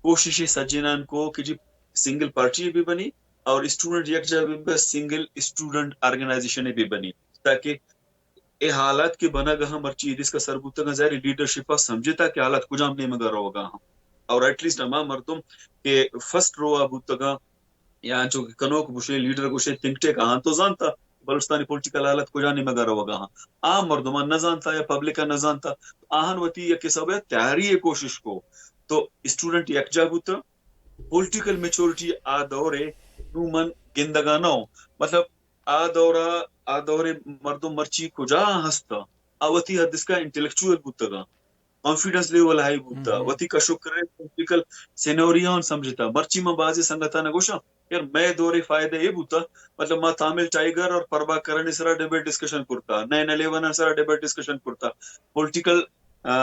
کوشش سجنان کو کہ جی سنگل پارٹی بہ بنی اور اسٹوڈنٹ یکجا بہ بی، سنگل اسٹوڈنٹ آرگنائزیشن بہ بنی، تاکہ اے حالات کہ بنگا ہاں، مرچی ایدیسکا سر بوتگاں، ظاہر ہے لیڈرشپ ءَ سمجھتا کہ حالات کجام نیمگا روگا ہاں۔ اور ایٹ لیسٹ ہما مردم کہ فرسٹ رو ءَ بوتگاں، یا انچو کہ کنوک گوشے، لیڈر گوشے، تھنک ٹینک آہاں تو زانتا بلوچستانی پولیٹیکل حالات کجا نیمگا روگا ہاں۔ عام مردمان نہ زانتا یا پبلک نہ زانتا، آہن وتی یک حساب ءَ تیاری ءِ کوشش کو۔ تو اسٹوڈنٹ یکجا بوتا، پولیٹیکل میچورٹی آ دور ءَ نوں من گندگا نہ اوں۔ مطلب، آ دور ءَ، آ دور ءَ مردم مرچی کجا ہست اَں؟ آ وتی حد اسکا انٹلیکچوئل بوتگاں، کانفیڈنس لیول ہائی بوتا، ہم۔ وتی کش و کرے پولیٹیکل سینوریان سمجھتا۔ مرچی من بازی سنگتاں گوشاں، یار، مئے دور ءِ فائدہ اے بوتا، مطلب، ما تامل ٹائیگر اور پربھاکرن سرا ڈیبیٹ ڈسکشن کرتا، نائن الیون سرا ڈیبیٹ ڈسکشن کرتا، پولیٹیکل آ،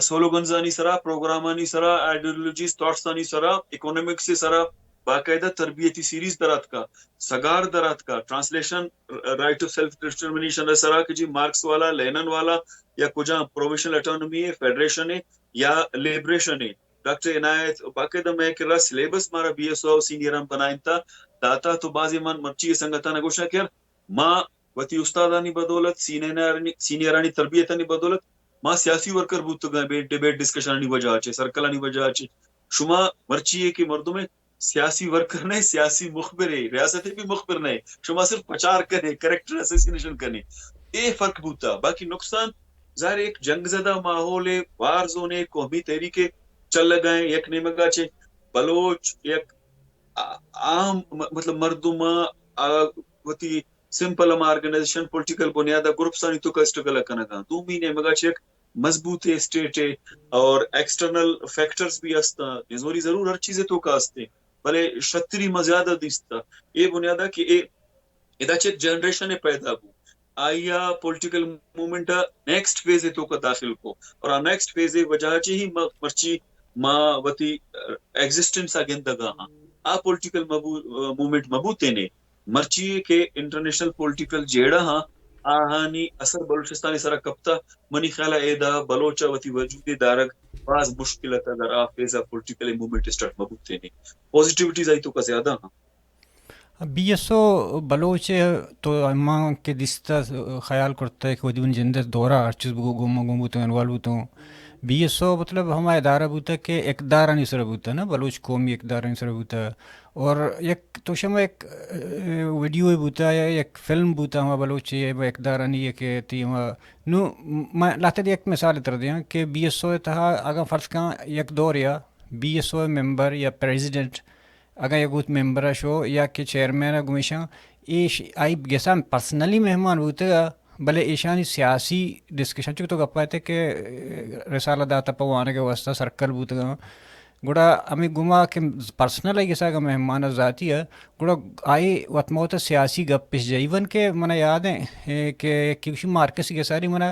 سلوگنزانی سرا، پروگرامانی سرا، آئیڈیالوجیز، تھاٹسانی سرا، اکنامکس سرا باقاعدہ تربیتی سیریز دراتکا، سگار دراتکا، translation, right of self determination سرا کہ جی مارکس والا، لینن والا، یا کجا پرووینشل اٹانومی ہے، فیڈریشن ہے یا لبریشن ہے۔ ڈاکٹر عنایت باقاعدہ مئے کرا سلیبس مارا بی ایس او سینئران بنائینتا، داتا۔ تو بازی من مرچی سنگتانا گوشاں کہ یار، ما وتی استادانی بدولت، سینئرانی، سینئرانی تربیتانی بدولت ما سیاسی ورکر بوتگاں، بے-، ڈیبیٹ ڈسکشنانی وجہ چہ، سرکلانی وجہ چہ۔ شما مرچی ہے کہ مردم سیاسی ورکر نہ، سیاسی مخبر ہے، ریاست بھی مخبر نہ، شما صرف پچار کنے، کریکٹر اسیسینیشن کنے۔ اے فرق بوتا۔ باقی نقصان ظاہر ہے، ایک جنگ زدہ ماحول ہے، وار زون ہے، قومی تحریک ہے، چل لگا ہے، یک نیمگا چہ بلوچ یک آ-، عام م-، مطلب مردم آ، آ، وتی سمپل ہما آرگنائزیشن پولیٹیکل بنیاد ء گروپس آنی توکا اسٹرگل ء کنگ ء انت۔ دومی نیمگ ء چہ یک مضبوط اسٹیٹ ء اور ایکسٹرنل فیکٹرز بھی است انت۔ نزوری ضرور ہر چیز ء توکا است انت، بلے شتری ما زیادہ دیست۔ اے بنیاد ء کہ اے ادا چہ یک جنریشن ء پیدا بو، آئی ء پولیٹیکل موومنٹ ء نیکسٹ فیز ء توکا داخل کو، اور آ نیکسٹ فیز ء وجہ چہ ہی ما مرچی ما وتی ایگزسٹنس ء گندگ ء ہاں۔ آ پولیٹیکل مبو-، موومنٹ مبوتینے۔ مرچی کہ انٹرنیشنل پولیٹیکل جیڑہ ہاں، آہانی اثر بلوچستان ء سرا کپتہ، منی خیال ء ادا بلوچ ء وتی وجود ء دارگ باز مشکل ات اگر آ فیز ء پولیٹیکل موومنٹ اسٹارٹ مبوتینے۔ پازیٹیوٹیز آئی توکا زیادہ ہاں۔ بی ایس او بلوچ ء تو ہما کہ دیستہ خیال کرتہ کہ ودی من جند ء دورہ ہر چیز بگو گوما گون بوتوں، انوالو بوتوں۔ بی ایس او مطلب ہما ادارہ بوتہ کہ اقدارانی سرا بوتہ نا، بلوچ قومی اقدارانی سرا بوتہ۔ اور یک تو شما یک، ء، ویڈیو بوتہ یا یک فلم بوتہ ہما بلوچ ء اقدارانی کہ تی ہما نو، ما لہتے یک مثال تر دیاں کہ بی ایس او تہا اگاں فرض کاں یک دور یا بی ایس او ممبر یا پریزیڈنٹ اگاں یک وت ممبر ء شو یا کہ چیئرمین ء گمیشاں، ایش آئی گسان پرسنلی مہمان بوتگ ء، بلے ایشانی سیاسی ڈسکشن، چونکہ تو گپ ء کہ رسالہ داتہ پہ وانگ ء واستہ سرکل بوتگ ء، گڑا ہمے گما کہ پرسنل ء گسا اگاں مہمان ء ذاتی ء، گڑا آئی وت موت ء سیاسی گپ پیش جائے۔ ایون کہ من یاد ہیں، اے، کہ، کہ گوشی مارکس گساری من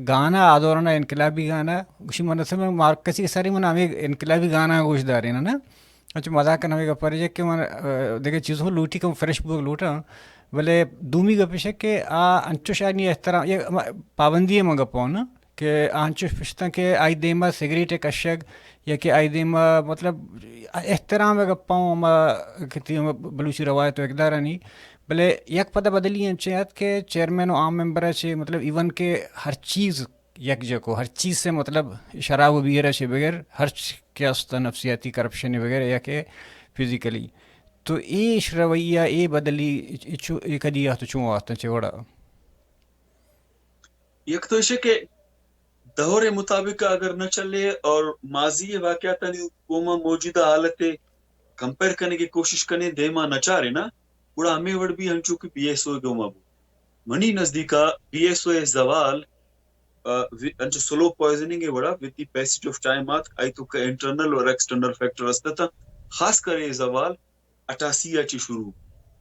گانا آ دوران انقلابی گانا، گوشی من اصل میں مارکس گساری من ہمیں انقلابی گانا گوش دارین نا۔ اچھا، مزاق کناں، ہمے گپ ء کہ من، ء، دگہ چیز ہوں لوٹی کہ من فریش بوگ لوٹاں، بلے دومی گپ اش کہ آ انچوش آنی احترام، یہ م-، پابندی ء من گپ ء نا کہ آ انچوش پشتاں کہ آئی دیما سگریٹ ء کشگ یا کہ آئی دیما مطلب احترام ء گپ ء ہوں ہما کہ تی ہما بلوچی روایت و اقدارانی، بلے یک پدا بدلی انچیں ات کہ چیئرمین و عام ممبر ء چہ مطلب ایون کہ ہر چیز یک جکو ہر چیز سے مطلب شراب و بیئر سے بغیر ہر چ-، کہ است نفسیاتی کرپشن وغیرہ یا کہ فزیکلی۔ تو ایش رویہ، اے بدلی، اے چو-، اے کدی آتو چون آتن چے وڑا؟ یک تو ایشے کہ دور مطابق اگر نہ چلے اور ماضی واقعاتانی گوما موجودہ حالت کمپیئر کرنے کی کوشش کرنے، دیما نہ چارے نا، گڑا ہمیں وڑ بھی ہنچو کہ بی ایس او گوما بو۔ منی نزدیکا بی ایس او زوال، آ، وی-، انچو سلو پوائزننگ vada, with the passage of time آت، آئی تو کہ انٹرنل اور ایکسٹرنل فیکٹر است تا، خاص کر اے زوال اٹھاسی ء چہ شروع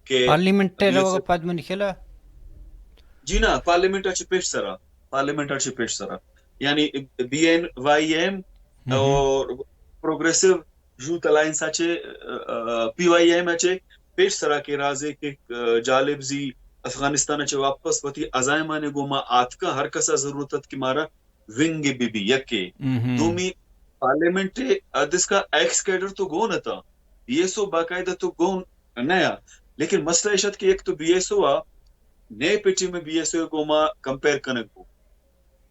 کہ پارلیمنٹ ء بی ایس روگ ء پد منی خیال ء۔ جی نا، پارلیمنٹ ء چہ پیش سرا، پارلیمنٹ ء چہ پیش سرا، یعنی بی این وائی ایم ہم۔ اور پروگریسو یوتھ الائنس ء چہ، آ، پی وائی ایم ء چہ پیش سرا کہ رازے کہ، آ، جالب زی افغانستان ء چہ واپس وتی عزائمان ء گوما آتکا، ہر کسا ضرورت ات کہ مارا ونگ بہ بی یکے۔ ہم۔ دومی پارلیمنٹ ء ادسکا ایکس کیڈر تو گون اتاں، بی ایس او باقاعدہ تو گون نیا، لیکن مسئلہ اش ات کہ یک تو بی ایس او آ نئے پٹی میں بی ایس او گوما کمپیئر کنگ بو۔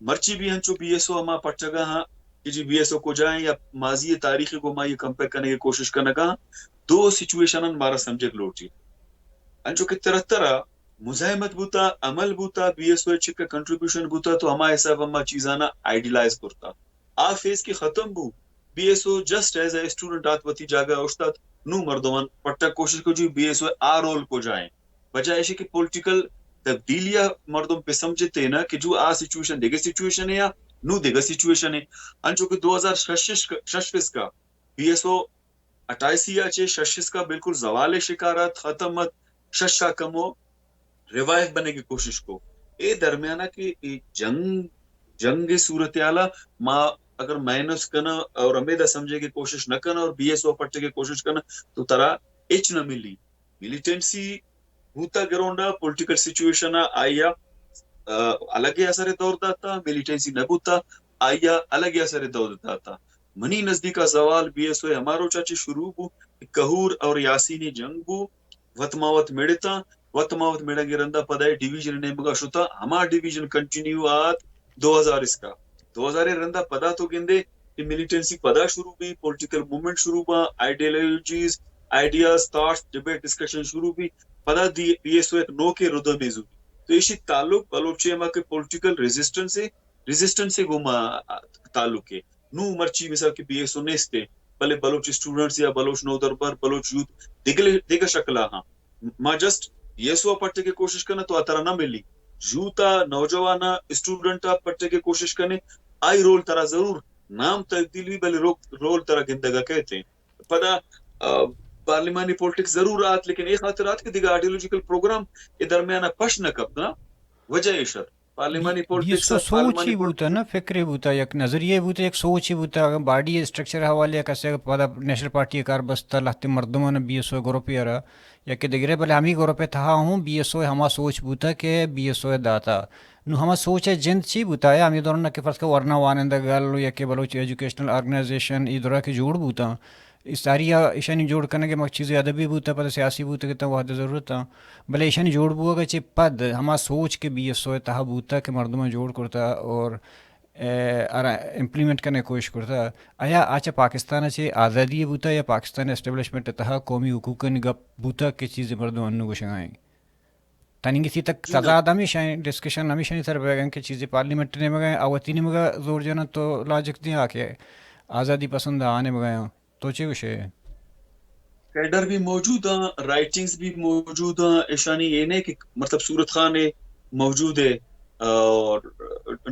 مرچی بھی ہنچو بی ایس او ہما پٹگا ہاں کہ جی بی ایس او کجا ہیں یا ماضی تاریخ گوما یہ کمپیئر کرنے کی کوشش کنگا ہاں، دو سچویشن مارا سمجھگ لوٹی۔ انچو کہ ترترا مزاحمت بوتا، عمل بوتا، بی ایس او چکا کنٹریبیوشن بوتا، تو ہما حساب ہما چیزانا آئیڈیلائز کرتا۔ آ فیز کہ ختم بو، be S O just as a student آت وتی جاگہ اوشتات، نو مردمان پٹک کوشش کو جو بی ایس او آ رول کجا ہیں۔ بجائے ایشی کہ پولیٹیکل تبدیلی آ مردم پہ سمجھتے نا کہ جو آ سچویشن دگہ سچویشن ہے یا نو دگہ سچویشن ہے۔ انچو کہ دو ہزار شش، شش کا بی ایس او اٹھائیسی آ چہ شش اسکا بالکل زوال شکار ات، ختم ات، شش آ کمو ریوائیو بننے کی کوشش کو۔ اے درمیانہ کہ اے جنگ، جنگ صورتحال ما اگر مائنس کنا اور ہمیدا سمجھے کی کوشش نہ کنا اور بی ایس او پٹے کی کوشش کنا تو ترا ہچ نہ ملی۔ ملیٹنسی بوتا گراؤنڈا، پولیٹیکل سچویشن آ آئی آ، آ، الگ اثر دور داتا، ملیٹنسی نہ بوتا، آئی آ الگ اثر دور داتا۔ منی نزدیکا زوال بی ایس او ہما روچا چہ شروع بو کہ کہور اور یاسین جنگ بو، وت ما وت مڑتاں، وت ما وت مڑنگ رندا پدا ڈویژن نیمگا شتا، ہما ڈویژن کنٹینیو آت دو ہزار اسکا۔ دو ہزار رندا پدا تو گندے کہ ملیٹنسی پدا شروع بی، پولیٹیکل موومنٹ شروع با، ideologies, ideas, thoughts, debate, discussion شروع بی، پدا دی بی ایس او ایک نوکے ردومے زوری۔ تو ایشی تعلق بلوچی ہما کہ پولیٹیکل ریزسٹنس ہے، ریزسٹنس گوما تعلق ہے۔ نو مرچی مثال کہ بی ایس او نیستے، بلے بلوچ اسٹوڈنٹس یا بلوچ نودربر، بلوچ یوتھ دگہ، دگہ شکلا ہاں۔ ما جسٹ بی ایس او پٹے کی کوشش کنا تو اترا نہ ملی۔ یوتھ آ، نوجوان آ، اسٹوڈنٹ آ پٹے کی کوشش کنے، آئی رول ترا ضرور نام تبدیل بی، بلے رو-، رول ترا گندگا کہتے۔ پدا، آ، پارلیمانی پولیٹکس ضرور آت، لیکن اے خاطر آت کہ دگہ آئیڈیالوجیکل پروگرام اے درمیان پش نہ کپت نا۔ وجہ ایش ات۔ پارلیمانی بی-، پولیٹکس بیسو ء، سوچ ہی پارلیمانی پولیٹکس بوتا نا، فکرے بوتا، یک نظریہ بوتا، یک سوچ ہی بوتا۔ اگر باڈی اسٹرکچر حوالے کسے پدا نیشنل پارٹی کار بستا لہتے مردمان بی ایس او گروپ یارا یا کہ دگرے، بلے ہمی گروپ تہا ہوں بی ایس او ہما سوچ بوتا کہ بی ایس او داتا۔ نو ہما سوچ جند چی بوتا ہے؟ ہمی دوران کہ فرض کر ورنا وانندہ گل یا کہ بلوچ ایجوکیشنل آرگنائزیشن ای دورا کہ جوڑ بوتا، اے ساری ء ایشانی جوڑ کنگ ء مک-، چیزے ادبی بوتہ، پدا سیاسی بوتگ اتاں، وہد ء ضرورت آں۔ بلے ایشانی جوڑ بوگ ء چہ پد ہما سوچ کہ بی ایس او ء تہا بوتہ کہ مردماں جوڑ کرتہ اور، ء، آرا امپلیمنٹ کنگ ء کوشش کرتہ، آیا آ چہ پاکستان ء چہ آزادی ء بوتہ یا پاکستان اسٹیبلشمنٹ ء تہا قومی حقوقانی گپ بوتہ کہ چیزے مردم انو گوشگا ایں؟ تنیگتی تک جی نا۔ تضاد ہمیش ہیں، ڈسکشن ہمیشانی سر بیگ ہیں کہ چیزے پارلیمنٹ نیمگا ہیں، آ وتی نیمگا زور جنن تو لاجک دیں آ کہ آزادی پسند آنے مگا ہیں۔ تو چے گوشے؟ کیڈر بھی موجود ہیں، رائٹنگز بھی موجود ہیں، ایشانی یہ نہیں کہ مطلب صورت خان ہے موجود ہے اور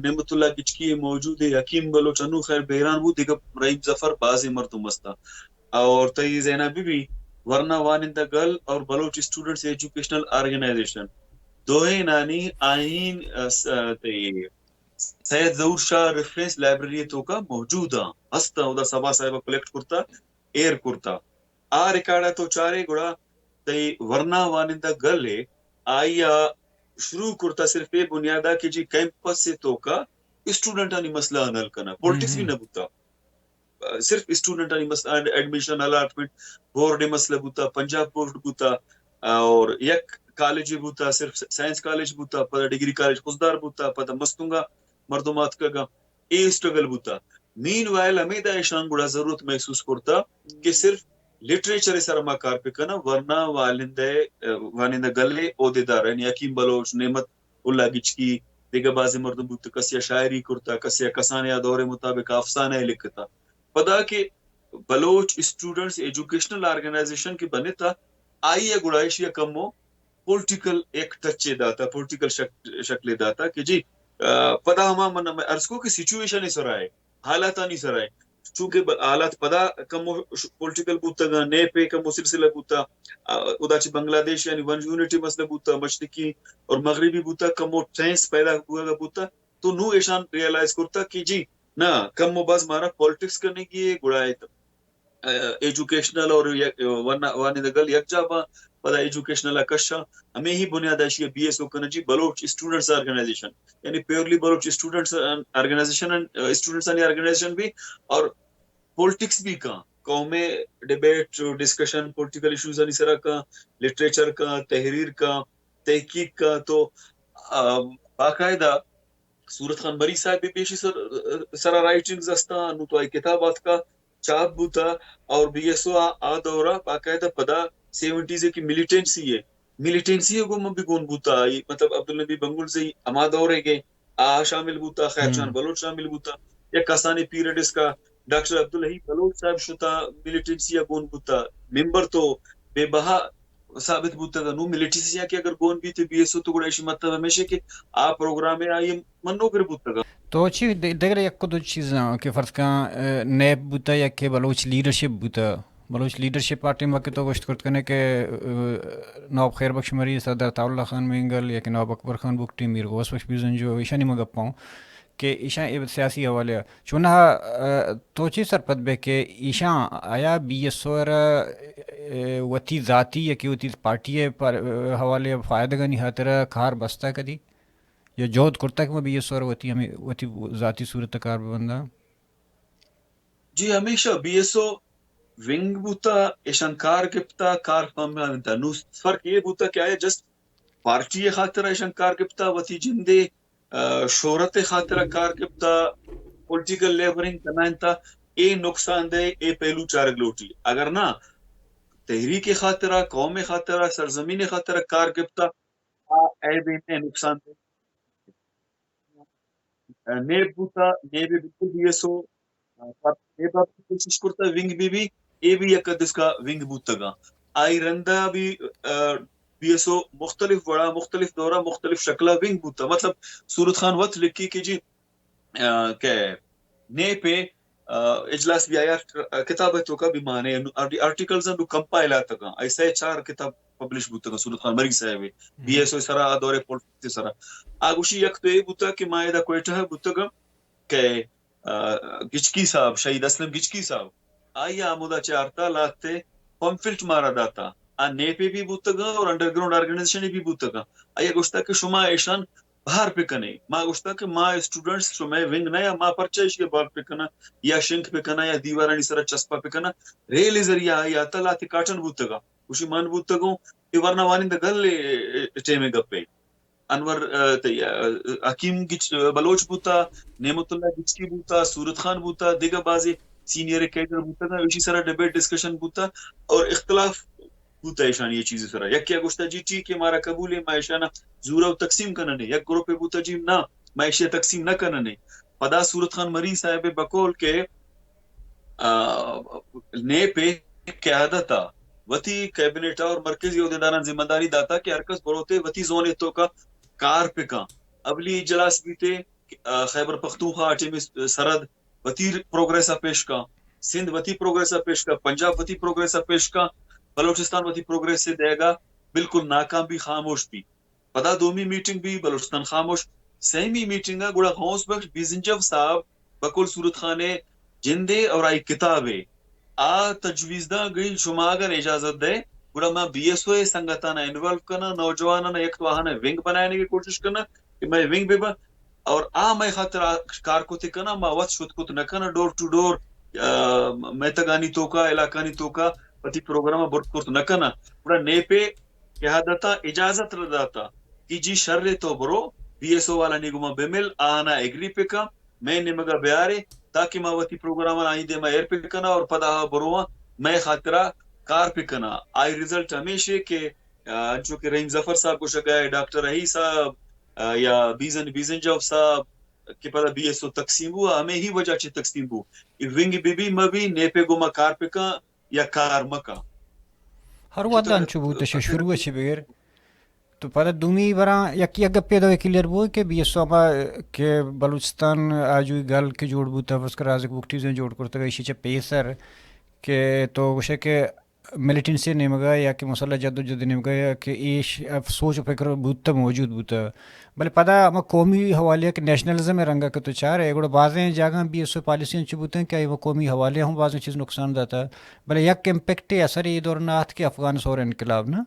نعمت اللہ گچکی ہے موجود ہے، حکیم بلوچ انو خیر بیران بود، دیگہ رحیم ظفر بازیں مردم ہستا۔ اور تئی زینب بی بی، ورنا وانندہ گل اور بلوچ اسٹوڈنٹس ایجوکیشنل آرگنائزیشن دوئینانی آئین، ا، س-، ا، تئی سید ظہور شاہ ریفرنس لائبریری توکا موجود آں، ہست آں، اودا صبا صاحب کلیکٹ کرتا، ایر کرتا۔ آ ریکارڈ تو چارے گڑا تئی ورنا وانندہ گل ہے، آئی آ شروع کرتا صرف اے بنیادا کہ جی کیمپس سے توکا اسٹوڈنٹانی مسئلہ حل کنا، پولیٹکس بھی نہ بوتا۔ صرف اسٹوڈنٹانی مس-، ایڈ-، ایڈمیشن الاٹمنٹ بورڈ مسئلہ بوتا، پنجاب بورڈ بوتا، اور یک کالج بوتا، صرف سائنس کالج بوتا، پدا ڈگری کالج خضدار بوتا، پدا مستونگا مردم آتکگا، اے اسٹرگل بوتا۔ مین وائل ہمیدا ایشان گڑا ضرورت محسوس کرتا کہ صرف لٹریچر ءِ سرا ما کار پہ کناں، ورنا وانندہ، وانندہ گل ءِ عہدیدار، یعنی حکیم بلوچ، نعمت اللہ گچکی، دگہ بازیں مردم بوت، کسے ءَ شاعری کرتا، کسے ءَ کسانیں آ دور ءِ مطابق افسانہ ءَ لکھتا۔ پدا کہ بلوچ اسٹوڈنٹس ایجوکیشنل آرگنائزیشن کہ بنتا، آئی ءَ گڑا ایشی ءَ کمو پولیٹیکل یک ٹچے داتا، پولیٹیکل شک-، شکلے داتا کہ جی، آ، پدا ہما من عرض کو کہ سچویشن سرا ہے، حالاتانی سرا ہے۔ چونکہ ب-، حالات پدا کمو ش-، پولیٹیکل بوتگاں، نیپ ءِ کمو سلسلہ بوتا، آ، ادا چہ بنگلہ دیش یعنی ون یونٹی مسئلہ بوتا، مشرقی اور مغربی بوتا، کمو ٹینس پیدا بوگا بوتا، تو نو ایشان ریئلائز کرتا کہ جی، نہ، کمو باز مارا پولیٹکس کنگی ہے، گڑا ایت۔ ایجوکیشنل اور یک-، ون-، وانندہ گل یکجا باں، پدا ایجوکیشنل ءَ کشاں۔ ہمے ہی بنیاد ءَ ایشی ءَ بی ایس او کناں جی، بلوچ اسٹوڈنٹس آرگنائزیشن، یعنی پیورلی بلوچ اسٹوڈنٹس آرگنائزیشن، اسٹوڈنٹس آنی آرگنائزیشن بھی اور پولیٹکس بھی کاں، قوم ءِ ڈیبیٹ، ڈسکشن، پولیٹیکل ایشوز آنی سرا کاں، لٹریچر کاں، تحریر کاں، تحقیق کاں، تو، آ، باقاعدہ صورت خان مری صاحب ءِ پیشی سر-، سرا رائٹنگز استاں، انو تو آئی کتاب آتکا، چاپ بوتا، اور بی ایس او آ، آ دورا باقاعدہ پدا سیونٹیز ءِ کہ ملیٹنسی ہے، ملیٹنسی ءَ گوں من بھی گون بوتا، آئی مطلب عبدالنبی بنگلزئی ہما دور ءِ کہ آ شامل بوتا، خیر جان بلوچ شامل بوتا، یا کسانیں پیریڈ اس کا ڈاکٹر عبدالحی بلوچ صاحب شتا ملیٹنسی ءَ گون بوتا، ممبر تو بے بہا ثابت بوتگ۔ نوں ملیٹنسی ءَ کہ اگر گون بیت بی ایس او تو گڑا ایشی مطلب ہمیش کہ آ پروگرام ءَ آئی منوگر بوتگ۔ تو چی د-، دگر یک دو چیزاں کہ فرض کن، آ، نیپ بوتا یا کہ بلوچ لیڈرشپ بوتا، بلوچ لیڈرشپ آ ٹیم کہ تو گوشت کرت کنے کہ، آ، نواب خیر بخش مری، سردار عطا اللہ خان مینگل یا کہ نواب اکبر خان بگٹی، میر غوث بخش بیزنجو، ایشانی من گپاں کہ ایشاں اے سیاسی حوالے ءَ چوناہا، آ، تو چی سرپد بے کہ ایشاں آیا بی ایس او ءَ را، آ، وتی ذاتی یا کہ وتی پارٹی ءِ پر-، آ، حوالے ءَ فائدگانی ہاترا کار بستہ کدی یا جہد کرتہ کہ ما بی ایس او ءَ را وتی ہمے وتی ذاتی صورت ءَ کار ببنداں؟ جی، ہمیشہ بی ایس او ونگ بوتا، ایشان کار گپتا، کار پمانتا۔ نو فرق یہ بوتا کہ آیا جسٹ پارٹی ءِ خاطر ایشان کار گپتا، وتی جندے، آ، شہرت ءِ خاطر کار گپتا، پولیٹیکل لیبرنگ کنائنتا، اے نقصان دہ اے پہلو چارگ لوٹی۔ اگر نہ تحریک ءِ خاطر، قوم ءِ خاطر، سرزمین ءِ خاطر کار گپتا، آ عیب ءِ نقصان دہ۔ نیب بوتا، نیب ءَ بالکل بی ایس او، آ، پر نیب ءَ کوشش کرتا ونگ بی بی، اے بھی یک حد اس کا ونگ بوتگا۔ آئی رندا بھی، آ، بی ایس او مختلف وڑا، مختلف دورا، مختلف شکلا ونگ بوتا۔ مطلب، صورت خان وت لکھی کہ جی، آ، کہ نیپ ءِ، آ، اجلاس بھی آیا، آ، کتاب ءِ توکا بھی مانے، آرٹیکلز انو کمپائل آتگا۔ آئی سہ چار کتاب پبلش بوتگا، صورت خان مری صاحب ءِ، بی ایس او سرا، آ دور پولیٹکس سرا۔ آ گوشی یک تو اے بوتا کہ ما ادا کوئٹہ بوتگا، کہ، آ، گچکی صاحب، شہید اسلم گچکی صاحب، آئی ءَ ہمودا چہ ہڑتال آتے پمفلٹ مارا داتا۔ آ نیپے بھی بوتگاں اور انڈر گراؤنڈ آرگنائزیشن بھی بوتگاں۔ آئی ءَ گوشتا کہ شما ایشان بہر پہ کنے۔ ما گوشتا کہ ما اسٹوڈنٹس شمئے ونگ نہ یا ما پرچہ ایشی بہر پہ کناں یا شنک پہ کناں یا دیوارانی سرا چسپا پہ کناں۔ ریل ذریعہ آئی آتا لاتے کاٹن بوتگاں۔ گوشی من بوتگوں، اے ورنا وانندہ گل ٹیمے گپے۔ انور، آ، تئی، آ، حکیم گچ-، بلوچ بوتا، نعمت اللہ گچکی بوتا، صورت خان بوتا، دگہ بازیں سینئر کیڈر بوتگاں، ایشی سرا ڈیبیٹ ڈسکشن بوتا اور اختلاف بوتا ایشانی اے چیز سرا۔ یکے ءَ گوشتا جی ٹھیک ہے، مارا قبول ہے، ما ایشانا زورا تقسیم کننے۔ یک گروپے بوتا جی نہ، ما ایشی تقسیم نہ کننے۔ پدا صورت خان مری صاحب بقول کہ آ، نیپ ءِ قیادت ءَ وتی کیبنٹ ءَ اور مرکزی عہدیداراں ذمہ داری داتا کہ ہر کس بروتے وتی زون ءِ توکا کار پہ کن۔ اولی اجلاس بیتے، آ، خیبر پختونخوا ءَ ٹیم سرحد وتی پروگریس ءَ پیش کن، سندھ وتی پروگریس ءَ پیش کن، پنجاب وتی پروگریس ءَ پیش کن، بلوچستان وتی پروگریس ءِ دیگا بالکل ناکام بی، خاموش بی۔ پدا دومی میٹنگ بی، بلوچستان خاموش۔ سیمی میٹنگ ءَ گڑا غوث بخش بیزنجو صاحب بقول صورت خان ءِ جندے اور آئی کتاب ءِ آ تجویز داں گئی شما اگر اجازت دے گڑا ما بی ایس او ءِ سنگتانا انوالو کناں، نوجوانانا یک تو آہانا ونگ بنائینگ ءِ کوشش کناں کہ مئے ونگ بہ بن اور آ مئے خاطر آ کار کتے کناں، ما وت شت کت نہ کناں ڈور ٹو ڈور، آ، میتگانی توکا، علاقانی توکا وتی پروگرام ءَ برت کرت نہ کناں۔ گڑا نیپ ءِ قیادت ءَ اجازت نہ داتا کہ جی شر ءَ تو برو، بی ایس او والانی گوما بہ مل، آہانا ایگری پہ کن، مئے نیمگا بیارے تاکہ ما وتی پروگرام آنی دیما ایر پہ کناں اور پدا آ برواں، مئے خاطرا کار پہ کناں۔ آئی رزلٹ ہمیش اے کہ، آ، انچو کہ رحیم ظفر صاحب گوشگ ءَ، ڈاکٹر احی صاحب، آ، یا بیزن بیزن جوف صاحب کہ پدا بی ایس او تقسیم بو، ہمے ہی وجہ چہ تقسیم بو۔ اے ونگ بی بی مہ بی، نیپ ءِ گوما کار پہ کن یا کار مہ کن۔ ہر وھد انچو بوتش، شروع ءَ چہ بگر۔ تو پدا دومی براں یک، یک گپے دو کلیئر بو کہ بی ایس او ہما کہ بلوچستان آجوئی گل کہ جوڑ بوتا، فرض کر رازق بگٹی ءَ جوڑ کرتگ، ایشی چہ پیسر کہ تو گوشے کہ ملیٹنسی ءِ نیمگ ءَ یا کہ مسلح جدوجہد ءِ نیمگ ءَ یا کہ ایش سوچ و فکر بوتہ، موجود بوتہ، بلے پدا ہما قومی حوالے ءَ کہ نیشنلزم ءِ رنگ ءَ کہ تو چارے، گڑا بازیں جاگہاں بی ایس او پالیسی انچو بوتگ کہ آئی ءَ قومی حوالے ءَ ہم بازیں چیز نقصان داتہ، بلے یک امپیکٹے، اثرے اے دور ءَ نہ اتک کہ افغان ثور انقلاب نا،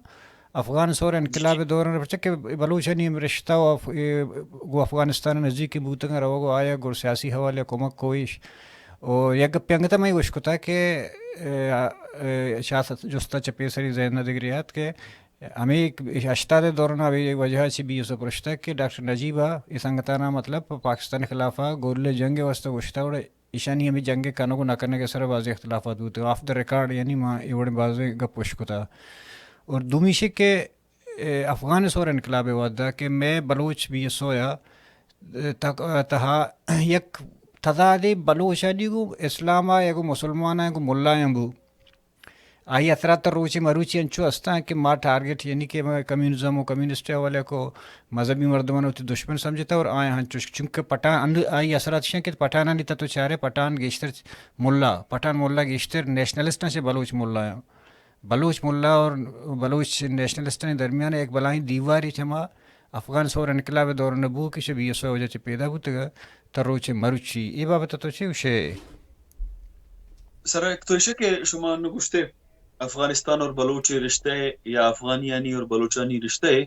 افغان ثور انقلاب ءِ دور ءَ، پرچا کہ بلوچانی رشتہ و اف-، اے گوں افغانستان ءَ نزیک بوتگ ءَ روگ ءَ آیا گوں سیاسی حوالے ءَ کمک کو ایش۔ و یک گپے انگت ءَ من گوش کتا کہ، اے، اے، شاہ جستا چہ پیسری ذہن ءَ دگرے آت کہ ہمے ہشتاد ءِ دوران ءَ ہمے وجہ ءَ چہ بی ایس او پرشتگ کہ ڈاکٹر نجیب ءَ اے سنگتاناں، مطلب، پاکستان ءِ خلاف ءَ گوریلا جنگ ءِ واستہ گوشتہ، گڑا ایشانی ہمے جنگ ءِ کنگ و نہ کنگ ءِ سر ءَ بازیں اختلافات بوتگ، آف دا ریکارڈ، یعنی ما اے وڑیں بازیں گپ اش کتہ۔ اور دومی ایش کہ، اے، افغان ثور انقلاب ءِ وھد ءَ کہ مئے بلوچ بی ایس او ءِ تک-، تہا یک تضادے بلوچانی گوں اسلام ءَ یا گوں مسلماناں گوں ملایاں بو۔ آئی اثرات روچے مروچی انچو ہستاں کہ ما ٹارگٹ، یعنی کہ ما کمیونزم و کمیونسٹ ءِ حوالے کو مذہبی مردمان وتی دشمن سمجھتا اور آیا ہنچوش، چونکہ پٹھان، آئی اثرات شن کہ پٹھانانی تہ تو چارے، پٹھان گیشتر ملا، پٹھان ملا گیشتر نیشنلسٹاں چہ بلوچ ملایاں۔ بلوچ ملا اور بلوچ نیشنلسٹانی درمیان یک بلاہیں دیوارے چہ ہما افغان ثور انقلاب ءِ دوران ءَ بو کہ چہ بی ایس او ءِ وجہ چہ پیدا بوتگ ءَ تاں روچ مروچی۔ اے بابت ءَ تو چے گوشے؟ سر، ایک تو ایشے کہ شما انو گوشتے افغانستان اور بلوچ رشتہ ءِ یا افغانیانی اور بلوچانی رشتہ ءِ،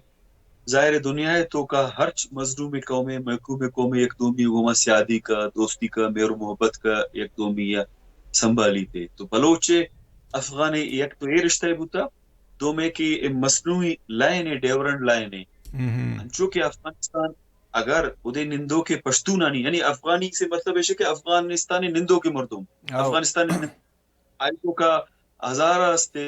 ظاہر ہے دنیا ءِ توکا ہرچ مظلوم قومے، محکوم قومے یک دومی گوما سیادی کا، دوستی کا، مہر و محبت کا یک دومی یا سنبھالی تے۔ تو بلوچ افغان یک تو اے رشتہ بوتا، دومے کہ اے مصنوعی لائن ہے، ڈیورنڈ لائن ہے۔ ہم۔ انچو کہ افغانستان اگر ادے نندوکے پشتونانی، یعنی افغانی سے مطلب ایشے کہ افغانستان نندوکے مردم، او۔ افغانستان نند-، آئی توکا ہزارہ استے،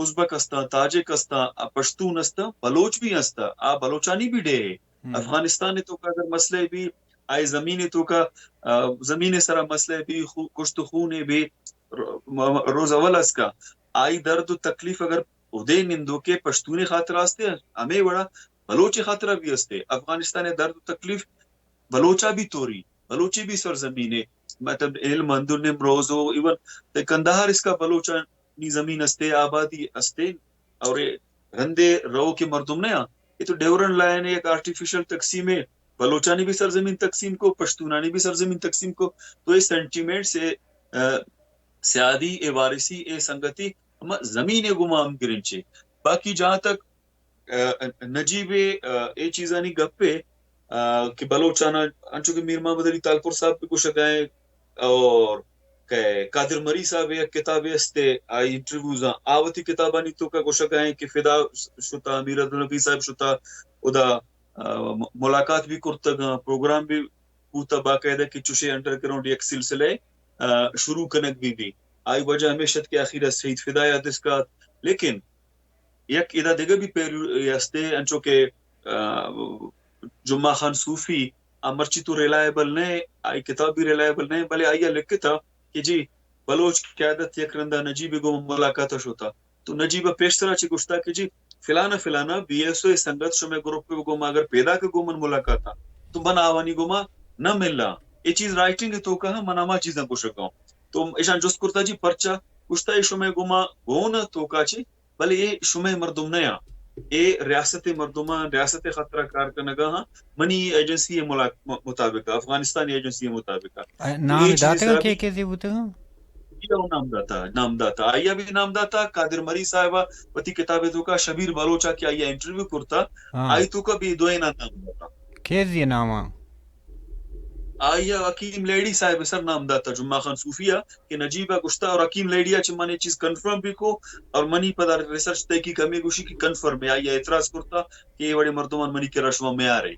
ازبک استاں، تاجک استاں، آ پشتون استاں، بلوچ بھی استاں، آ بلوچانی بھی ڈیہہ ہے۔ ہم۔ افغانستان توکا اگر مسئلہ بھی، آئی زمین توکا، آ، زمین سرا مسئلہ بھی، خو-، کشت و خون بھی، ر-، م-، روز اول اسکا، آئی درد و تکلیف اگر ادے نندوکے پشتون خاطر آستے، ہمے وڑا بلوچ خاطرا بھی استے۔ افغانستان درد و تکلیف بلوچا بھی توری، بلوچی بھی سرزمین ہے۔ مطلب، علم اندر نمروز ہو، ایون تے کندہار اس کا بلوچانی زمین استے، آبادی استے، اور اے رندے رو کے مردم نہ آ۔ یہ تو ڈیورنڈ لائن ہے، ایک آرٹیفیشل تقسیم ہے۔ بلوچانی بھی سرزمین تقسیم کو، پشتونانی بھی سرزمین تقسیم کو۔ تو یہ سینٹیمنٹ سے، آ، سیادی، اے وارثی، اے سنگتی، ہما زمین گما ہم گرنچے۔ باقی جہاں تک، آ، نجیب، آ، اے چیزانی گپے، آ، کہ بلوچانا، انچو کہ میر محمد علی تالپور صاحب بھی گوشگائیں اور کہ قادر مری صاحب یک کتابے استے، آئی انٹرویوز آ، آ وتی کتابانی توکا گوشگائیں کہ فدا شتا، میر عبدالنبی صاحب شتا، ادا، آ، م-، ملاقات بھی کرتگاں، پروگرام بھی بوتا باقاعدہ کہ چوشے انڈر گراؤنڈ یک سلسلہ، آ، شروع کنگ بھی بھی۔ آئی وجہ ہمیش ات کہ آخر ء شہید فدا یاد اس کا، لیکن یک ادا دگہ بھی پیرو استے، انچو کہ، آ، جمعہ خان صوفی، آ مرچی تو ریلائبل نہ، آئی کتاب بھی ریلائبل نہ، بلے آئی لکھتا کہ جی بلوچ قیادت یک رندا نجیب گو ملاقات شوتا۔ تو نجیب ء پیشترا چہ گوشتا کہ جی فلانا فلانا بی ایس او ء سنگت شمئے گروپ ء گوما اگر پیداک ء گوں من ملاقات ء تو من آوانی گوما نہ ملاں۔ اے چیز رائٹنگ ء توکا ہم من ہما چیزاں گوشگا اوں۔ تو ایشاں جست کرتا جی پرچا؟ گوشتا اے شمئے گوما گون ء توکا چہ، بلے اے شمئے مردم نہ آں۔ اے ریاست ء مردماں، ریاست ء خاطرا کار کنگا ہاں۔ منی ایجنسی ء ملاق-، م-، مطابق، افغانستان ایجنسی ء مطابق۔ نام داتگ کہ کیزے بوتگ؟ جی، او نام داتا، نام داتا۔ آئی ء بھی نام داتا، قادر مری صاحب ء وتی کتاب ء توکا شبیر بلوچ ء کہ آئی ء انٹرویو کرتا، ہاں۔ آئی توکا بھی دوئیناں نام داتا۔ کیزی نام ء؟ آئی ء حکیم لیڑی صاحب ء سر نام داتا، جمعہ خان صوفی ء کہ نجیب ء گشتا اور حکیم لیڑی ء چہ من اے چیز کنفرم بھی کو اور منی پدا ریسرچ تحقیق ہمیں گوشی کہ کنفرم ہے، آئی ء اعتراض کرتا کہ اے وڑے مردمان منی کرا شما میارے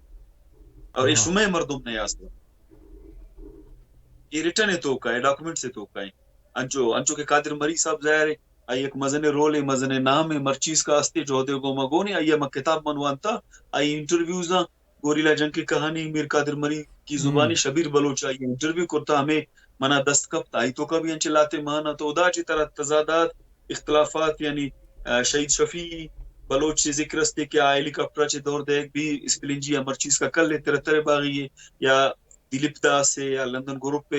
اور اے ہاں۔ شمئے مردم نہ آستا۔ اے ریٹن ء توکا ہے، ڈاکومنٹس ء توکا ہے۔ انچو، انچو کہ قادر مری صاحب ظاہر ہے، آئی یک مزنیں رولے، مزنیں نامے، مرچی اسکا ہستے، جہدے گوما گونے، آئی ءَ ما کتاب من وانتا، آئی انٹرویوزاں، گوریلا جنگ کی کہانی، میر قادر مری کی زبانی، شبیر بلوچ ءَ آئی انٹرویو کرتا، ہمے منا دست کپت، آئی توکا بھی انچے لہتے مان ات، تو ادا چہ ترا تضادات، اختلافات، یعنی، آ، شہید شفیع بلوچ چہ ذکر استے کہ آ ہیلی کاپٹر چہ دور دیگ بھی اسپلنجی یا مرچی اسکا کل ءَ ترتر باغی ءَ یا دلیپ داس ءَ یا لندن گروپ ءَ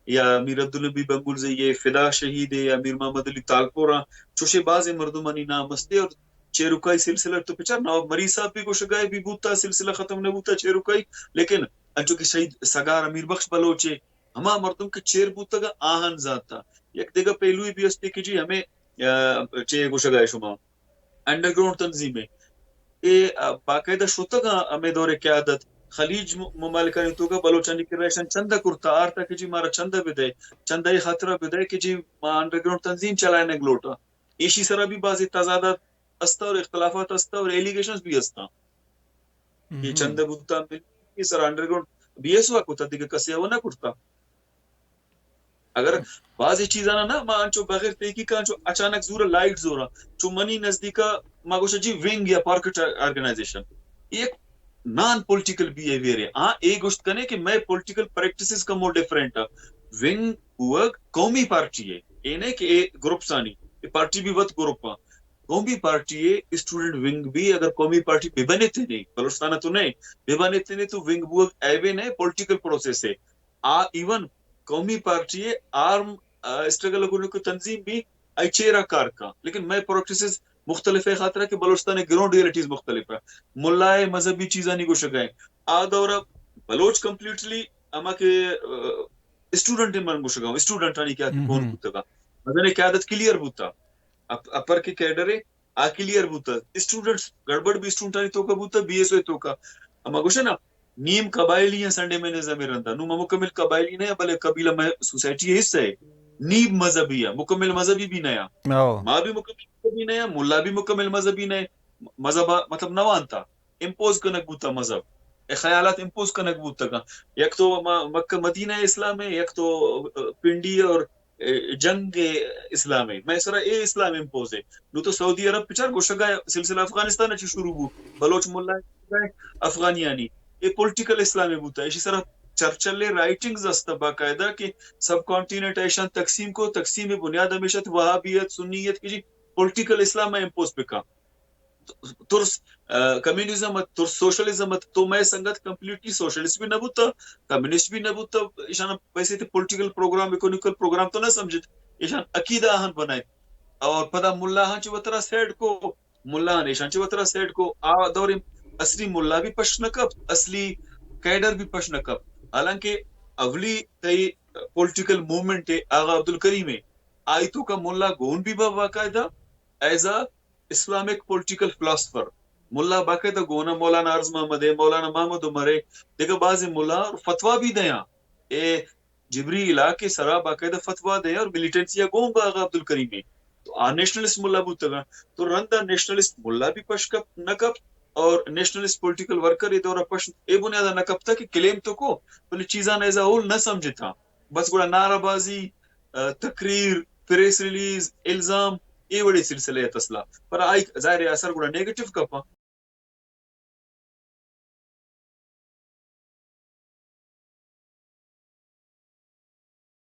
یا میر عبدالنبی بنگلزئی ءَ فدا شہید ءَ یا میر محمد علی تالپور ءَ، چوشیں بازیں مردمانی نام استے اور چیرکائی سلسلہ تو پچار نواب مری صاحب بھی گوشگائے بھی بوتا، سلسلہ ختم نہ بوتا چیرکائی، لیکن انچو کہ شہید سگار امیر بخش بلوچ ءَ ہما مردم کہ چیر بوتگ آہان زانتا۔ یک دگہ پہلوی بھی استے کہ جی ہمیں، آ، چے گوشگائے شما انڈر گراؤنڈ تنظیم ءَ۔ اے، آ، باقاعدہ شتگاں ہمے دور قیادت خلیج م-، ممالکانی توکا بلوچانی کرا ایشان چندہ کرتا آرتا کہ جی مارا چندہ بدے، چندہ ءِ خاطرا بدے کہ جی ما انڈر گراؤنڈ تنظیم چلائینگ لوٹا۔ ایشی سرا بھی بعضی تضادات استا اور اختلافات استا اور ایلیگیشنز بھی استا کہ چندہ بوتا مل، اے سرا انڈر گراؤنڈ بی ایس او کتا، دیگہ کسے او نہ کرتا۔ اگر بعضی چیزانا نا، ما انچو بغیر تحقیق انچو اچانک زورا لائٹ زورا، چو منی نزدیکا ما گوشا جی ونگ یا پاکٹ آرگنائزیشن، اے یک نان پولیٹیکل بیہیویئر ہے۔ ہاں، اے گوشت کنے کہ مئے پولیٹیکل پریکٹسز کمو ڈیفرنٹ ہے۔ ونگ بوگ قومی پارٹی ہے، اے نہ کہ اے گروپس آنی، اے پارٹی بھی وت گروپ آں۔ قومی پارٹی ہے، اسٹوڈنٹ ونگ بھی، اگر قومی پارٹی بہ بنے تھے نہیں، بلوچستان تو نہیں، بہ بنے تھے نہیں تو ونگ بوگ ایوے نہیں، پولیٹیکل پروسیس ہے۔ آ، ایون قومی پارٹی ءِ آرم، آ، اسٹرگل کنوکیں تنظیم بھی آئی چیرا کار کن، لیکن مئے پریکٹسز مختلف ہے، خاطرا کہ بلوچستان ءِ گراؤنڈ ریئلٹیز مختلف ہے۔ ملا ءِ مذہبی چیزانی گوشگ ءَ آ دور ءَ بلوچ کمپلیٹلی ہما کہ، آ، اسٹوڈنٹ من گوشگ ءَ، اسٹوڈنٹانی کہ کون بوتگا، مزن قیادت کلیئر بوتا، اپ-، اپر کہ کیڈر ہے، آ کلیئر بوتگ۔ اسٹوڈنٹس گڑبڑ بھی اسٹوڈنٹانی توکا بوتگ، بی ایس او توکا۔ اما گوشے نا، نیم قبائلی ہیں سنڈے مینزم ءِ رندا۔ نوں ما مکمل قبائلی نہ ہیں، بلے قبیلہ مئے سوسائٹی ءِ حصہ ہے۔ نیم مذہبی ہے، مکمل مذہبی بھی نہ ہیں۔ ما بھی مکمل مذہبی نہ ہیں، ملا بھی مکمل مذہبی نہ ہیں۔ مذہب ءَ مطلب نہ وانتا، امپوز کنگ بوتا مذہب۔ اے خیالات امپوز کنگ بوتگاں۔ یک تو ما-، مکہ مدینہ اسلام ہے، یک تو، آ، پنڈی اور اے، جنگ اسلام ہے، مئے سرا اے اسلام امپوز ہے۔ نوں تو سعودی عرب پچار گوشگا سلسلہ افغانستان چی شروع بو، بلوچ ملا افغانیانی، اے پولیٹیکل اسلام بوتا۔ ایشی سرا چرچل ءِ رائٹنگز است باقاعدہ کہ سب کانٹیننٹ ایشان تقسیم کو، تقسیم بنیاد ہمیشہ تھی وہابیت، سنیت کی جی پولیٹیکل اسلام میں امپوز بکا۔ ترس، آ، کمیونزم ات، ترس سوشلزم ات، تو مئے سنگت کمپلیٹلی سوشلسٹ بھی نہ بوتا، کمیونسٹ بھی نہ بوتا، ایشان پیسے تھے پولیٹیکل پروگرام، اکنامیکل پروگرام تو نہ سمجھت، ایشان عقیدہ آہن بنائے اور پدا ملا ہاں چی وترا سیڈ کو، ملا ہاں ایشان چی وترا سیڈ کو، آ دور اصلی ملا بھی پش نہ کپت، اصلی کیڈر بھی پش نہ کپت۔ حالانکہ اولی تئی پولیٹیکل موومنٹ ہے آغا عبدالکریم ہے، آئی توکا ملا گون بھی با باقاعدہ as a Islamic political philosopher. ملا باقاعدہ گونا مولانا ارض محمد ہے، مولانا محمد عمر ہے، دگہ بازیں ملا اور فتویٰ بھی دیاں۔ اے جبری علاقے سرا باقاعدہ فتویٰ دیاں اور ملیٹنسی ءَ گون با آغا عبدالکریم ہے۔ تو آ نیشنلسٹ ملا بوتگا۔ تو رندا نیشنلسٹ ملا بھی پش کپ، نہ کپ اور نیشنلسٹ پولیٹیکل ورکر اے دورا پش اے بنیادا نہ کپتا کہ کلیم تو کو، بلے چیزاں ایز اے ہول نہ سمجھتا۔ بس گڑا نعرہ بازی، آ، تقریر، پریس ریلیز، الزام، اے وڑیں سلسلہ ات اصلا۔ پر آئی ظاہر ہے اثر گڑا نیگیٹو کپاں۔